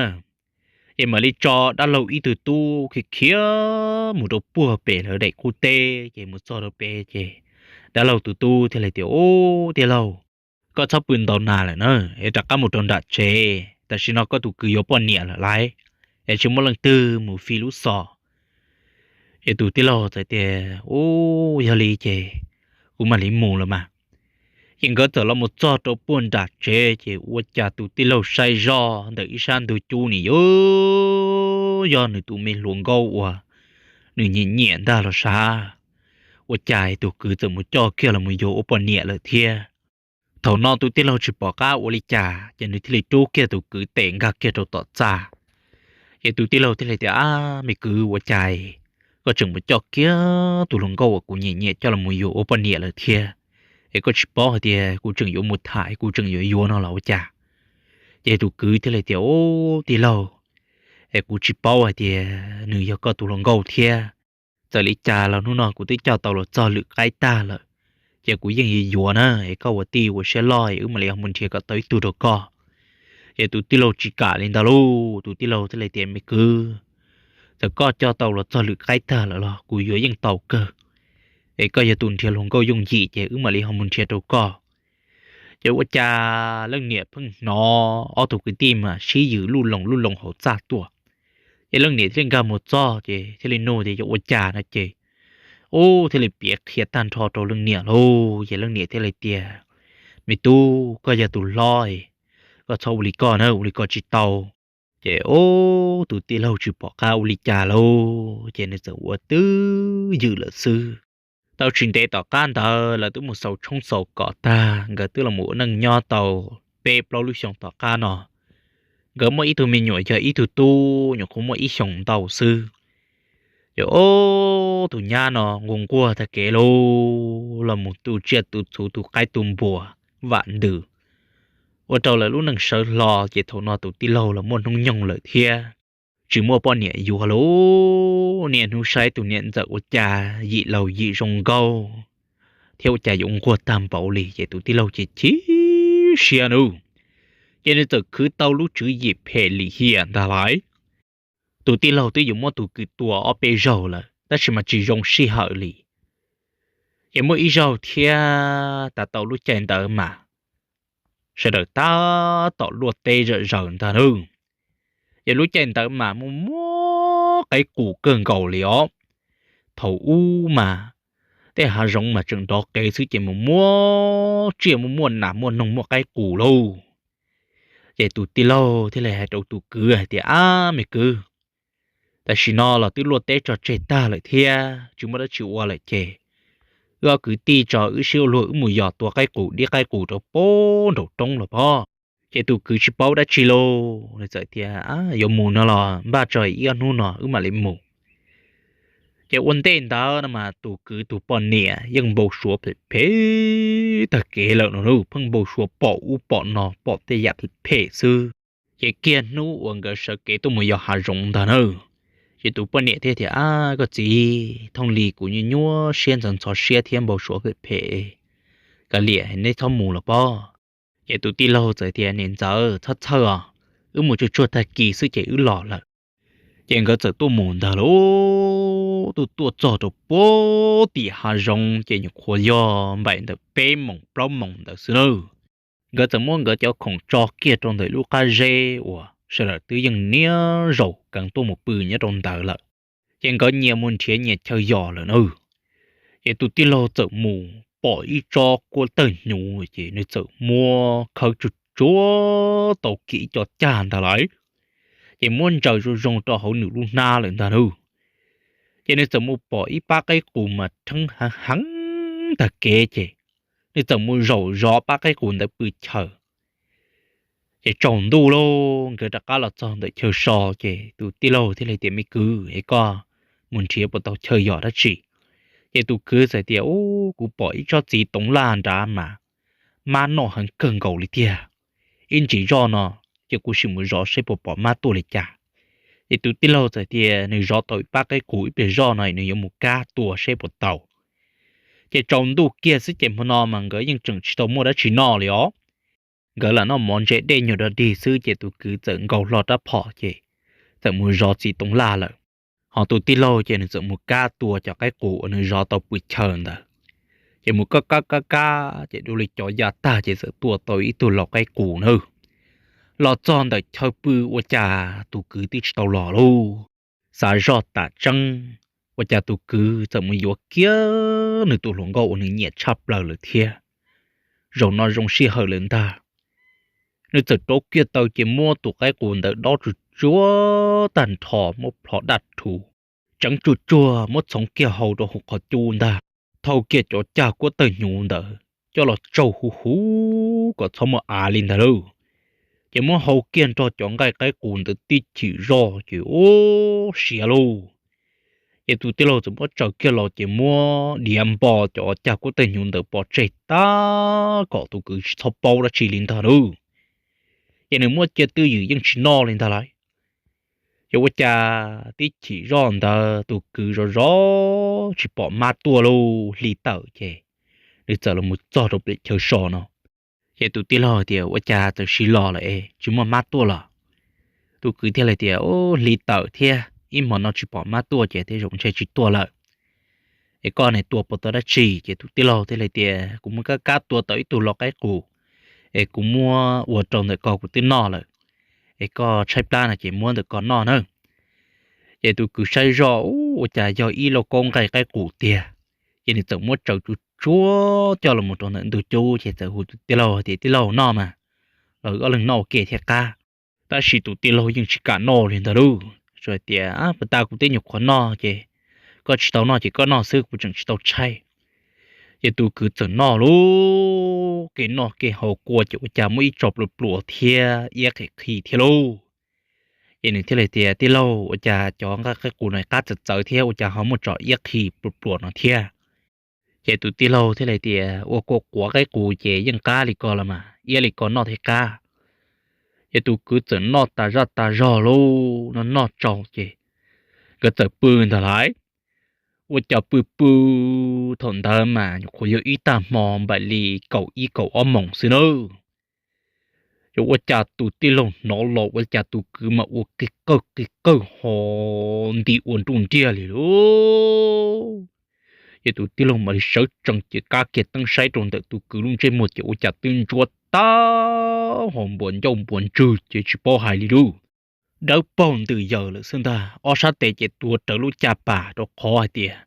Ces mam li tso dab laug ib tug tub khiav khiav mus rau puag pem lawv daim qub teb, ces mus txog rau pem ces dab laug tus tub thiaj li tias, Ub, tij laug, koj txhob pw ntaus nas lawm na, es rov qab mus rau nram tsev, tam sim no koj tus kwv yuav poj niam lawm lauj, es tsis muaj leej twg mus fi lub xov. Ces tus tij laug txawm tias, Ub, yog li ces kuv mam li mus los mas. Ces nkawd txawm los mus txog rau puag nram tsev ces ua cas tus tij laug saib zoj ntawm ib sab ntug cub ni yog yog nws tus me hluas nkauj uas nws nyiam nyiam ntag los sav. Ua cas tus kwv txawm mus coj kiag los mus yuav ua poj niam lawm thiab. Thaum no tus tij laug tsis pom qab ua li cas ces nws thiaj li rub kiag tus kwv tes nkag kiag rau tom txaj. Ces tus tij laug thiaj li tias, Ab, me kwv, ua cas koj tseem mus coj kiag tus hluas nkauj uas kuv nyiam nyiam coj los mus yuav ua poj niam lawm thiab? Es koj tsis paub hais tias kuv tseem yuav mus tham, kuv tseem yuav yuav no los ua cas? Ces tus kwv thiaj li tias, Ub, tij laug, es kuv tsis paub hais tias nws yog koj tus hluas nkauj thiab. Txawm li cas los hnub no kuv twb coj tau los txog lwm qaib tag lawm, ces kuv yeej yuav yuav na. Es koj ua tij ua siab loj, wb mam li ho mus nrhiav kom tau ib tug rau koj. Ces tus tij laug tsis kam li ntawd lauj, tus tij laug thiaj li tias, Me kwv, txawm koj coj tau los txog lwm qaib tag lawm los kuv yuav yeej tau kawg. Es koj yog tus nrhiav hluas nkauj yooj yim ces wb mam li ho mus nrhiav rau koj. Ces ua cas leej niam pheej hnov ob tug kwv tij mas sib yws luj loos luj loos hauv txaj tuaj. Ces leej niam thiaj li nkag mus txog ces thiaj li nug tias, Yog ua cas no? Ces ub, thiaj li piav qhia tag nrho rau leej niam lauj. Ces leej niam thiaj li tias, Me tub, koj yog tus hlob, koj txhob ua li koj na, ua li koj tsis tau. Ces ub, tus tij laug tsis pom qab ua li cas lauj, ces nws txawm ua twj ywm lawm xwb. Tau tsis ntev tom qab ntawd lawv twb mus xaus tshoob xaus kos tag, nkawd twb los mus ua neej nyob tau peb plaub lub xyoos tom qab no. Nkawd muaj ib tug me nyuam yog ib tug tub, nyuam qhuav muaj ib xyoos ntau xwb. Ces ub, tus nyab no nquag nquag tag kev lauj, los mus tu tsiaj tu txhu tu qaib tu npua vam ntws. Ua rau lawv lub neej sawv hlo, ces thaum no tus tij laug los muaj hnub nyoog lawm thiab, tsis muaj poj niam yuav lauj. Niaj hnub saib tus niam ntxawm ua cas yim laus yim zoo nkauj thiab ua cas yuav nquag tag npaum li, ces tus tij laug ces chim siab nawb. Ces nws txawm khwv tau lub tswv yim phem lim hiam ntag lauj. Tus tij laug twb yuav muab tus kwv tua ob peb zaug lawm tab sis mas tsis zoo sij hawm li. Ces muaj ib zaug thiab, tas tau lub caij ntawd mas sawv daws tab tom luaj teb zom zaws ntag nawb. Ces lub caij ntawd mas muaj muaj qaib qus kawg nkaus li os. Thaum ub mas tej hav zoov mas tseem nrov qev xwb ces mus muaj tsiaj muaj muaj nas muaj noog muaj qaib qus lauj. Ces tus tij laug thiaj li hais rau tus kwv hais tias, Ab, me kwv, tam sim no los twb luaj teb tso tseg tag lawm thiab tsis muaj dab tsi ua lawm ces wb ob kwv tij tso wb sib ua luag wb mus yos tua qaib qus dib qaib qus rau pem nraum roob los pob. Ces tus kwv tsis paub dab tsi lauj, nws txawm tias, Yuav mus no los npaj tso ib ob hnub no wb mam li mus. Ces ua ntej ntawd no mas tus kwv tus poj niam yeej npau suav phem phem tag kev lawm no, pheej npau suav pom ub pom no pom tej yam phem phem xwb. Ces kiag hnub uas nkawd sawv kev tuaj mus yos hav zoov ntag na, ces tus poj niam thiaj tias, Ab, koj txiv, thooj li kuv nyuaj nyuaj siab ntxhov ntxhov siab thiab npau suav phem phem, kav liam neb txhob mus los pob. Ces tus tij laug txawm tias, Niam ntxawm, txhob txhawj os, wb mus tsuag tsuag tag kis xwb ces wb los lawm. Ces nkawd txawm tuaj mus ntag lauj. Tuaj tuaj txog rau puag tim hav zoov ces nyuam qhuav yog npaum ntawm peb moos plaub moos ntawd xwb nawb. Nkawd txawm muab nkawd cov khoom tso kiag rau ntawm lub qab zeb uas sawv daws twb yeej niaj zaus kheev tuaj mus pw nyob rau ntawd lawm. Ces nkawd nyias mus nrhiav nyias chaw yos lawm na. Ces tus tij laug txawm mus pom ib tsob kuab tawg hnyuv ces nws txawm muab khawb tsuag tsuag tau kiag ib co cag ntag lauj. Ces muab ntsaws zoo zoo rau hauv nws lub hnab lawm ntag na. Ces nws txawm mus pom ib pab qaib qus mas rheeb heev heev tag kev ces nws txawm mus zaum zov pab qaib qus ntawd pw chaw. Ces tsaus ntuj lauj, nkawd rov qab los txog ntawm chaw so ces tus tij laug thiaj li tias, Me kwv, es koj mus nrhiav puas tau chaw yos dab tsi? Ces tus kwv txawm tias, Ub, kuv pom ib tsob txiv toov laj nrad mas mab noj heev kawg nkaus li tiag. Ib ntsis zoj no ces kuv sim mus zov seb puas pom mab tuaj li cas. Ces tus tij laug txawm tias nws zov tau ib pab qaib qus ib pliag zoj no nws yuav mus kab tua seb puas tau. Ces tsaus ntuj kiag xwb ces hmo no mas nkawd yeej tseem tsis tau muaj dab tsi noj li os. Nkawd lam noj mov ntse dej nyuag dog dig xwb ces tus kwv txawm nkaus hlo rab phom ces txawm mus zov txiv toov laj lawm. Ho tus tij laug ces nws txawm mus kab tua cov qaib qus uas nws zov tau pw chaw ntawd. Ces mus kab kab kab kab ces dua li cov ya tag ces txawm tua tau ib tug laus qaib qus na. Los txog ntawm chaw pw ua cas tus kwv twb tsis tau los lauj. Xav zoj tas tseeb, ua cas tus kwv txawm mus yuav kiag nws tus hluas nkauj uas nws nyiam tshaj plaws lawm thiab. Zaum no zoo sij hawm lawm ntag. Nws txawm rauv kiag taw ces muab tus qaib qus ntawd dob tsuag tsuag tag nrho, muab plho daj rhuv, tseev tsuag tsuag muab txhoov kiag hau rau hauv qhov cub ntag, thau kiag cov cag kuab tawg hnyuv ntawd coj los tsaug huv huv kom txhob muaj av li ntag lauj. Ces muab hau kiag nrog cov nqaij qaib qus ntawd tib chim zoj ces ub siav lauj. Ces tus tij laug txawm muab tsaws kiag los ces muab diav npo cov cag kuab tawg hnyuv ntawd pov tseg tag kom tus kwv tsis txhob paub dab tsi li ntag lauj. Ces nws muab cia twj ywm yeej tsis noj li ntag lauj. Ces ua cas tib chim zoj ntawd tus kwv zov zov tsis pom mab tuaj lauj, hli tawm ces nws txawm los mus txog rau pem chaw so no. Ces tus tij laug tias, Ua cas txawm siv los lawm es tsis muaj mab tuaj los? Tus kwv thiaj li tias, Hli tawm thiab ib hmo no tsis pom mab tuaj ces tej zaum ntshe tsis tuaj lawm. Es koj ne tua puas tau dab tsi? Ces tus tij laug thiaj li tias, Kuv muab kab kab tua tau ib tug lo qaib qus, es kuv muab ua rau ntawm ko kuv twb noj lawm, es koj tshaib plab no ces muab ntawm ko noj na. Ces tus kwv saib zoj, Ua cas yog ib lauj kaub nqaij qaib qus tiag. Ces nws txawm muab tsaws tsuag tsuag coj los mus rau ntawm ntug cub ces txawm hu tus tij laug tias, Tij laug, noj mas, los wb ob leeg noj ua ke thiaj qab. Tab sis tus tij laug yeej tsis kam noj li ntag lauj, tsuas hais tias, Puas tas kuv twb nyuam qhuav noj ces koj tsis tau noj ces koj noj xwb, kuv tseem tsis tau tshaib. Ces tus kwv txawm noj lauj, kev noj kev haus kua ces ua cas muaj ib tso pluas pluas thiab iab qhi qhi thiab lauj. Ces nws thiaj li tias, Tij laug, ua cas cov nqaij qaib qus no qab txawv txawv thiab ua cas ho muaj tso iab qhi pluas pluas no thiab? Ces tus tij laug thiaj li tias, Ua kua quav qaib qus ces yeej qab li ko los mas, iab li ko noj thiaj qab. Ces tus kwv txawm noj tas zaj tas zog lauj, noj noj tsau ces nkawd txawm pw ntag lauj. Ua cas pw pw thaum ntawd mas nyuam qhuav yog ib tag hmo npaum li kaum ib kaum ob moos xwb nawb. Ces ua cas tus tij laug hnov los ua cas tus kwv mas ua qig qawg qig qawg ho nti ua nruj nriag li lauj. Ces tus tij laug mam li sawv tsees ces kav kiag teeb saib rau ntawm tus kwv lub ntsej muag ces ua cas twb ntsuab tag ho npuas ncauj npuas ntswg ces tsis paub hais li lauj. Dawb paug ntws yaws lawm xwb ntag, ob sab tes ces tuav rawv lub caj pas rau qhov hais tias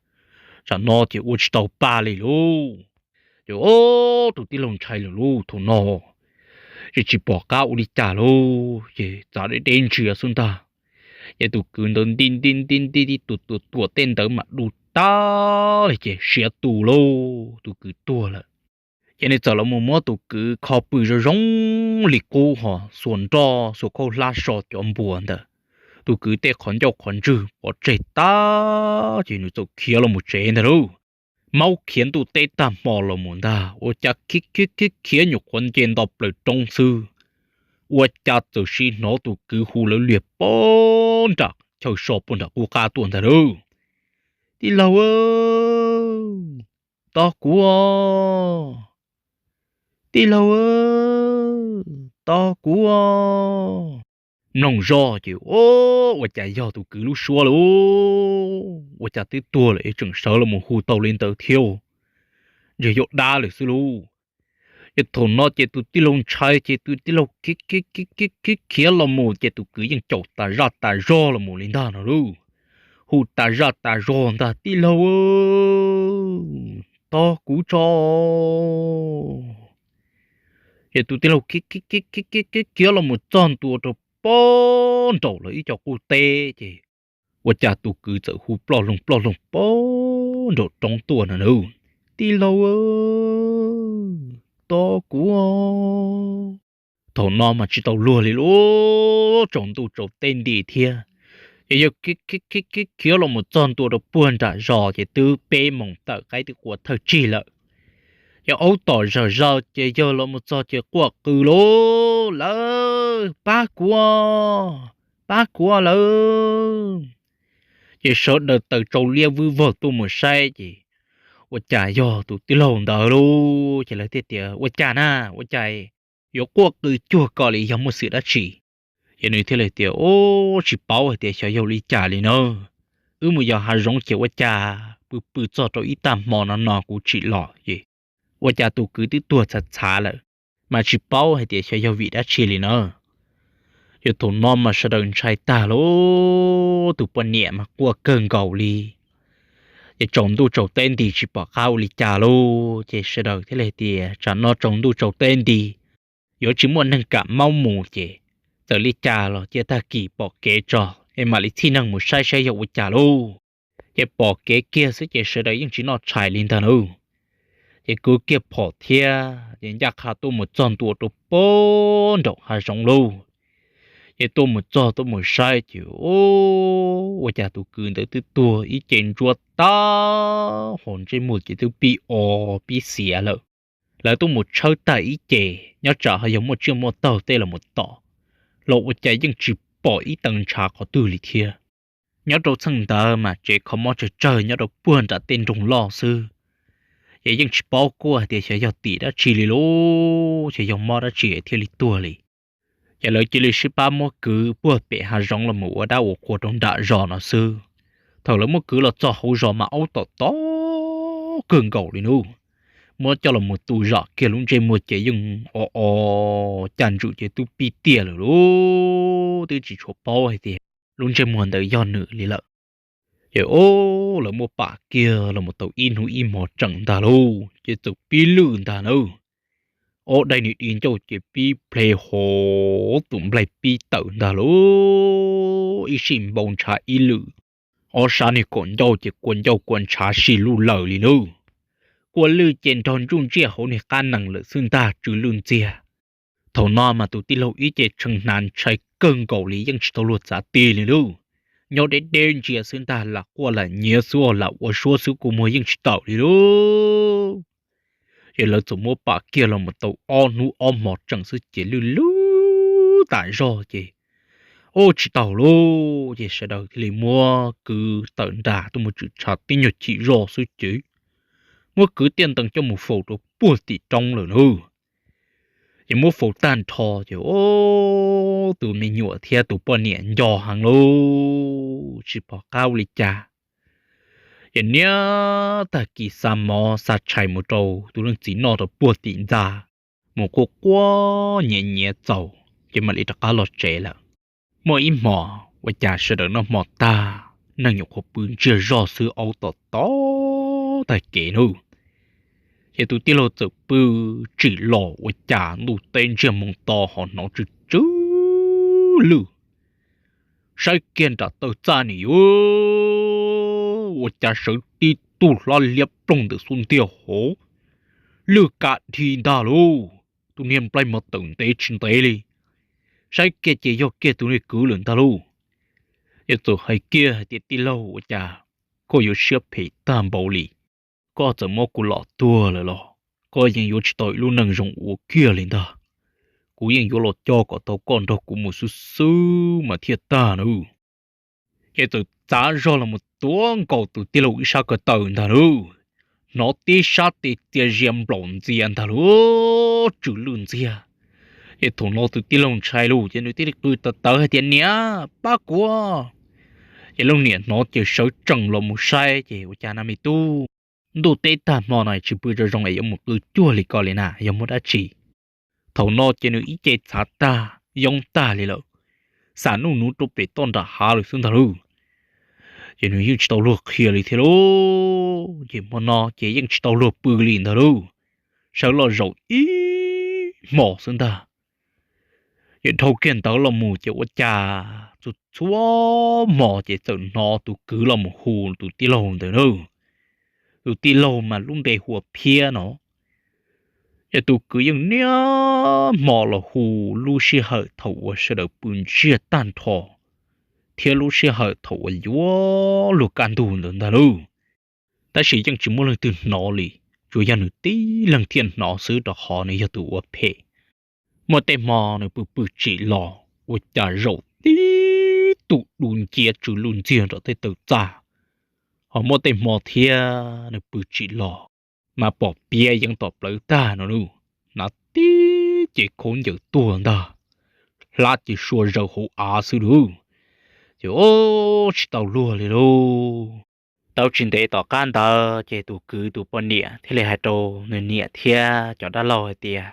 tsam no ces ua tsis tau pa li lauj. Ces tus tij laug ntshai lawm lauj, thaum no ces tsis pom qab ua li cas lauj, ces txav deb deb ntsia xwb ntag. Ces tus kwv ntawd nti nti nti nti tib tuam tuam tuam tej ntawd mam du tag li ces siav tus lauj, tus kwv tuag lawm. Ces nws txawm los mus muab tus kwv kho pw zoo zoo li qub ho xuas nroj xuas khaub hlab so cov npuas ntawm tus kwv tej qhov ncauj qhov ntswg pov tseg tag ces nws txawm khiav los mus tsev ntag lauj. Maub khiav ntuj teb tag hmo los mus ntag ua cas khiav khiav khiav khiav nyuam qhuav nce nto plaws roob xwb, ua cas txawm sim hnov tus kwv hu lawv liag puag nram chaw so puag nram qub qab tuaj ntag lauj. Tij laug, tos kuv os, tij laug, tos kuv os. Mloog zoj ces ua cas yog tus kwv lub suab lauj, ua cas twb tuag lawm es tseem sawv los mus hu tau li ntawd thiab, ntshe yog dab lawm xwb lauj. Ces thaum no ces tus tij laug ntshai ces tus tij laug khiav khiav khiav khiav khiav los mus ces tus kwv yeej caum tas zaj tas zog los mus li ntag no lauj. Hu tas zaj tas zog ntag, tij laug, tos kuv tso. Ces tus tij laug khiav khiav khiav khiav khiav khiav los mus txog ntua rau puag nraum lawv ib co qub teb ces ua cas tus kwv txawm hu ploj loog ploj loog puag nraum roob tuaj no lauj, tij laug, tos kuv. Thaum no mas tsis tau luag li lauj, tsaus ntuj tsaus teb nti thiab. Ces yawg khiav khiav khiav khiav khiav los mus txog ntua rau puag nram zos ces twb peb moos tawm qaib twb qua thawj tsig lawm. Ces aub tom zawm zaws ces yawg los mus txog ces quaj qw lauj, lawv pab kuv, pab kuv lawv. Ces sawv daws taws tsau liab vwb vog tuaj mus saib ces ua cas yog tus tij laug ntawd lauj. Ces lawv thiaj tias, Ua cas na, ua cas yuav quaj qw cuag ko li, yog muaj xwm dab tsi? Ces nws thiaj li tias, Ub, tsis paub hais tias xyov yog li cas li na. Wb mus yos hav zoov ces ua cas pw pw txog rau ib tag hmo no no kuv tsim los ces ua cas tus kwv twb tuag txhav txhav lawm, mas tsis paub hais tias xyov yog vim dab tsi li na. Ces thaum no mas sawv daws ntshai tag lauj, tus poj niam mas quaj kawg nkaus li. Ces tsaus ntuj tsaus teb nti tsis pom qab ua li cas lauj, ces sawv daws thiaj li tias, Tsam no tsaus ntuj tsaus teb nti, yuav tsis muaj neeg kam maub mus ces txawm li cas los cia tag kis pom kev tso es mam li txhij neeg mus saib saib yog ua cas lauj. Ces pom kev kiag xwb ces sawv daws yeej tsis noj tshais li ntag lauj. Ces kwv kiag phom thiab ces ncaj qha tuaj mus txog ntua rau pem nraum hav zoov lauj. Ces tuaj mus txog tuaj mus saib ces ua cas tus kwv ntawd twb tuag ib ce ntsuab tag hos ntsej muag ces twb pib o pib xiav lawm. Lawv tuaj mus tshawb tag ib ce, nyob tsam ho yog muaj tsiaj muaj taug tej los mus tom los ua cas yeej tsis pom ib tee ntshav qhov twg li thiab. Nyob rau txheej ntawd mas tsev kho mob tsawg tsawg nyob rau puag nram tej nroog loj xwb, ces yeej tsis paub kuaj hais tias xyov yog tim dab tsi li lauj, xyov yog mob dab tsi thiaj li tuag li. Ces lawv cia li sib pab muab kwv puag pem hav zoov los mus ua dab ua qhua rau nram zos no xwb. Thaum lawv muab kwv los txog hauv zos mas aub tom tom kawg nkaus li nub, muab coj los mus tu zam kiag lub ntsej muag ces yeej o o cas ntswm ces twb pib tiaj lawm lauj, twb tsis tshua paub hais tias lub ntsej muag ntawd yog nws li lawm. Ces o, lawv muab pam kiag los mus tau ib hnub ib hmos tseem ntag lauj ces txawm pib lwj ntag nawb. Ob daim niag di ncauj ces pib ple hov, tus nplaig pib tawm ntag lauj, ib sij npau ntshav ib lwm, ob sab niag kaum ncauj ces kua ncauj kua ntshav si luj lawm li nub. Kua lwj ces nrog ntsuj ntsiaj hauv niag qab nees lawm xwb ntag tsw lwj ntxiag. Thaum no mas tus tij laug ib ce tshee hnav ntshai kawg nkaus li yeej tsis tau luag txav ti li lauj. Nyob deb deb ntsia xwb ntag lam quaj lam nyiav xwb lam ua suab xwb kua muag yeej tsis tawm li lauj. Ces lawv txawm muab pam kiag los mus tau ob hnub ob hmos tseem xwb ces lwj lwj tas zog ces, ub, tsis tau lauj ces sawv daws thiaj li muab kwv tawm nram tuaj mus tshwm tshav tib nyuag chim zog xwb ces muab kwv tiaj ntees coj mus faus rau puag tim roob lawm nub. Ces muab faus tag nrho ces, ub, tus me nyuam thiab tus poj niam nco heev lauj, tsis pom qab ua li cas. Ces niaj tag kis xa mov xa tshais mus rau tus leej txiv noj rau puag tim ntxa, mus quaj quaj nyiav nyiav txaus ces mam li rov qab los tsev lawm. Muaj ib hmos ua cas sawv daws noj hmo tag, neeg nyuam qhuav pw ntsiag zog xwb aub tom tom tag kev nub. Ces tus tij laug txawm pw tsim los ua cas ntuj teb ntsiag moo to ho hnov tsw tsw lwj. Saib kiag nram taw txaj ni yuav ua cas sawv tib tug hlab liab ploog ntawm xub ntiag hauv, lwj ka dhi ntag lauj. Tus niag nplaig mas tawm ntev tsis ntev li, saib kiag ces yog kiag tus niag kwv lawm ntag lauj. Ces txawm hais kiag hais tias, Tij laug, ua cas koj yuav siab phem tag npaum li? Koj txawm muab kuv los tuag lawm los koj yeej yuav tsis tau ib lub neej zoo ua kiag li ntag. Kuv yeej yuav los coj kom tau koj nrog kuv mus xwb xwb mas thiaj tag nawb. Ces txawm txav zog los mus tuav nkaus tus tij laug ib sab ko taw ntag lauj. Hnov tib sab tes txia zia nplaum ntxias ntag lauj, tsw lwj ntxiag. Ces thaum no tus tij laug ntshai lauj ces nws thiaj li qw tawv tawv hais tias, Niam, pab kuv. Ces leej niam hnov ces sawv tsees los mus saib ces, Ua cas na me tub, ntuj teb tag hmo no tsis pw zoo zoo es yuav mus qw cuag li ko li na, yog muaj dab tsi? Thaum no ces nws ib ce txhav tag yoob tag li lawm, xam nuj nuv rau pem toj nram hav lawm xwb ntag lauj. Ces nws yeej tsis tau luag qhia li thiab lauj. Ces hmo no ces yeej tsis tau luag pw li ntag lauj, sawv los zaum ib hmos xwb ntag. Ces dhau kiag ntawd los mus ces ua cas txhua txhua hmo ces txawm hnov tus kwv los mus hu tus tij laug ntawd na. Tus tij laug mas lub npe hu ua Phiab no. Ces tus kwv yeej niaj hmo los hu lub sij hawm thaum uas sawv daws pw ntsiag tag nrho thiab lub sij hawm thaum uas yuav luag kaj ntug ntawd ntag lauj. Tab sis yeej tsis muaj leej twg hnov li, tsuas yog nws tib leeg thiaj hnov xwb rau qhov nws yog tus ua phem. Muaj tej hmo nws pw pw tsim los ua cas zaum tib tug du nciab tsw lwj ntxiag nram tej taw txaj. Ho muaj tej hmo thiab nws pw tsim los mas pom piav yeev tom plawv tag no lauj, hnav tib ce khaub ncaws tuag ntag, hlab ces sua zaws hauv av xwb lauj. Ces tsis tau luag li lauj. Tau tsis ntev tom qab ntawd ces tus kwv tus poj niam thiaj li hais rau nws niam thiab cov dab laug hais tias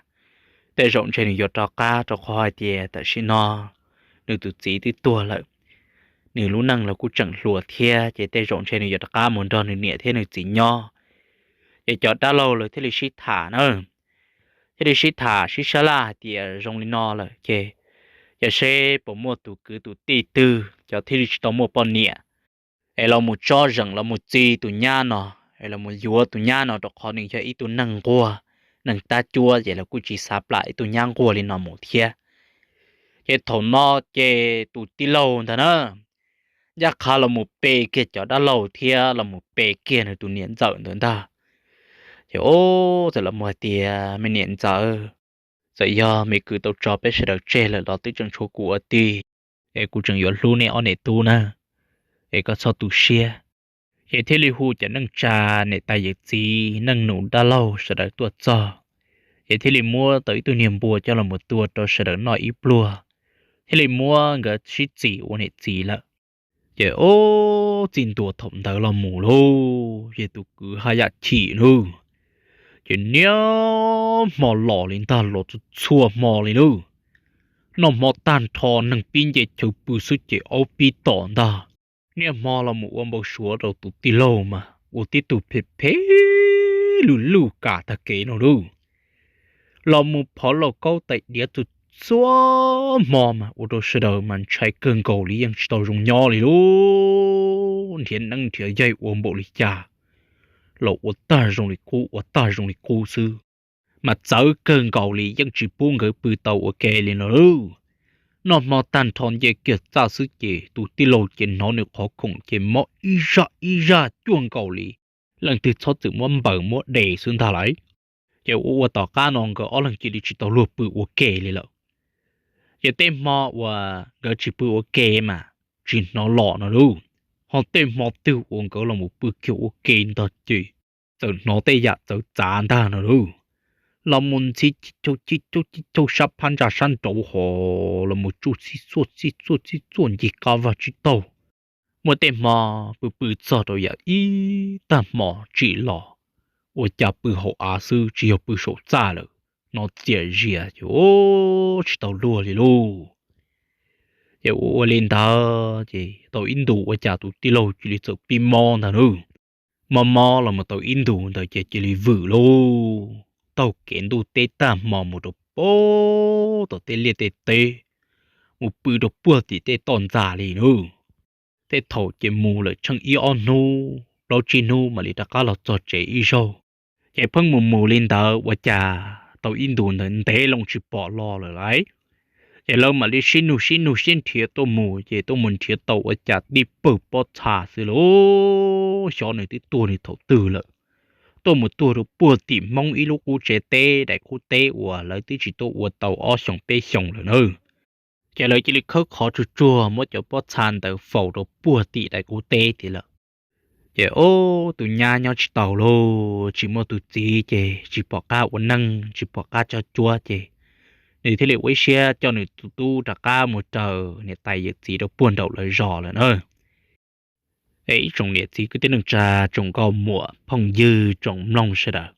tej zaum ntshe nws yuav rov qab rau qhov hais tias tam sim no nws tus txiv twb tuag lawm, nws lub neej los kuj tseem hluas thiab ces tej zaum ntshe nws yuav rov qab mus nrog nws niam thiab nws txiv nyob. Ces cov dab laug lawv thiaj li sib tham na, thiaj li sib tham sib sab laj hais tias zoo li no lawm ces Ces seb puas muaj tus kwv tus tij twg cov thiaj li tsis tau muaj poj niam es los mus tsob zeem los mus txi tus nyab no, es los mus yuav tus nyab no rau qhov nws yog ib tug neeg nquag, neeg tab cuab, ces lawv kuj tsis xav plam ib tug nyab nquag li no mus thiab. Ces thaum no ces tus tij laug ntag na, ncaj qha los mus pe kiag cov dab laug thiab los mus pe kiag nws tus niam ntxawm ntawd ntag. Ces ub, txawm los mus hais tias, Me niam ntxawm, txawm yog me kwv tau tso peb sawv daws tseg lawm los twb tseem tshuav kuv ua tij, es kuv tseem yuav hlub nej ob niam tub na, es koj txhob tu siab. Ces thiaj li hu cov neej tsa, niam tais yawm txiv, neej nus dab laug sawv daws tuaj txog, ces thiaj li muab tau ib tug niag npua coj los mus tua rau sawv daws noj ib pluag, thiaj li muab nkawd sib txim ua niam txiv lawm. Ces ub, txij ntua thaum ntawd los mus lauj, ces tus kwv haj yam chim lauj, ces niaj hmo los li ntag, los txhua txhua hmo li lauj. Noj hmo tag nrho neeg pib nce chaw pw xwb ces aub pib tom ntag. Niaj hmo los mus ua npau suav rau tus tij laug mas ua tib tug phem phem luj luj kam tag kev no lauj. Los mus phov lauj kaub tais diav txhua txhua hmo mas ua rau sawv daws mas ntshai kawg nkaus li, yeej tsis tau zoo nyob li lauj. Nrhiav neeb nrhiav yaig ua npaum li cas los ua tag zoo li qub, ua tag zoo li qub xwb, mas txawv kawg nkaus li, yeej tsis pub nkawd pw tau ua ke li no lauj. Noj hmo tag nrho nce kiag txaj xwb ces tus tij laug ces hnov nws qhov khoom ces mob ib zaj ib zaj cuag nkaus li leej twg txhob txwm muab npaws muab de xwb ntag lauj. Ces ua ua tom qab no nkawd ob leeg cia li tsis tau luag pw ua ke li lawm. Ces tej hmo uas nkawd tsis pw ua ke mas tsis hnov los no lauj, ho tej hmo twg uas nkawd los mus pw kiag ua ke ntag ces txawm hnov tej yam txawv txav ntag no lauj. Los mus ntxhi cib caug cib caug cib caug sab phab ntsa sab nraud ho los mus tsuj xib xuaj xib xuaj xib xuaj ncig qab vaj tsib taug. Muaj tej hmo pw pw txog rau yam ib tag hmo tsim los, ua cas pw hauv av xwb tsis yog pw saum txaj lawm, hnov txias zias ces tsis tau luag li lauj. Ces ua ua li ntawd ces tau ib ntus ua cas tus tij laug cia li txawm pib mob ntag lauj. Mob mob los mus tau ib ntus ntawd ces cia li vwm lauj, taug kev ntuj teb tag hmo mus rau pem tom tej liaj tej teb, mus pw rau puag tim tej toj ntxas li lauj. Tej thaum ces mus lawm tsheej ib ob hnub plaub tsib hnub mam li rov qab los txog tsev ib zaug. Ces pheej mus mus li ntawd ua cas tau ib ntus ntawd ntev loo tsis pom los lawm lauj. Ces lawv mam li sib nug sib nug sib nrhiav tuaj mus, ces tuaj mus nrhiav tau ua cas tib pawg pob txha xwb lauj. Xyov nws twb tuag nws thaum twg lawm, tuaj mus tuag rau puag tim Hmoob ib lub qub tsev teb daim qub teb uas lawv twb tsis tuaj ua tau ob xyoos peb xyoos lawm na. Ces lawv cia li khawb qhov tsuag tsuag muab cov pob txha ntawd faus rau puag tim daim qub teb tiag lawm. Ces ub, tus nyab nyob tsis tau lauj, tsis muaj tus txiv ces tsis pom qab ua neej tsis pom qab tso cuab ces nws thiaj li ua ib siab coj nws tus tub rov qab mus raws niam tais yawm txiv rau puag nraum lawv zos lawm na. Es ib tsoom niam txiv kwv tij neej tsa, tsoom nkauj muam phooj ywg tsoom mloog sawv daws,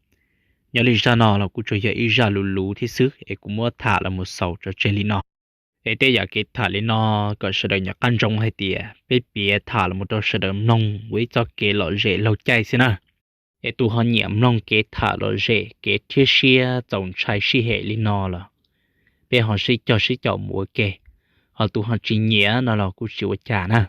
nyob li zaj no los kuj tsuas yog ib zaj luv luv thiab xwb es kuv muab tham los mus xaus tso tseg li no. Es tej yam kev tham li no kom sawv daws nco qab ntsoov hais tias peb piav tham los mus rau sawv daws mloog ua ib txoj kev lom zem laug caij xwb na. Es tus ho nyiam mloog kev tham lom zem kev rhiab siab txaus ntshai sij hem li no los peb ho sib cog sib caum mus ua ke, ho tus ho tsis nyiam no los kuj tsis ua cas na.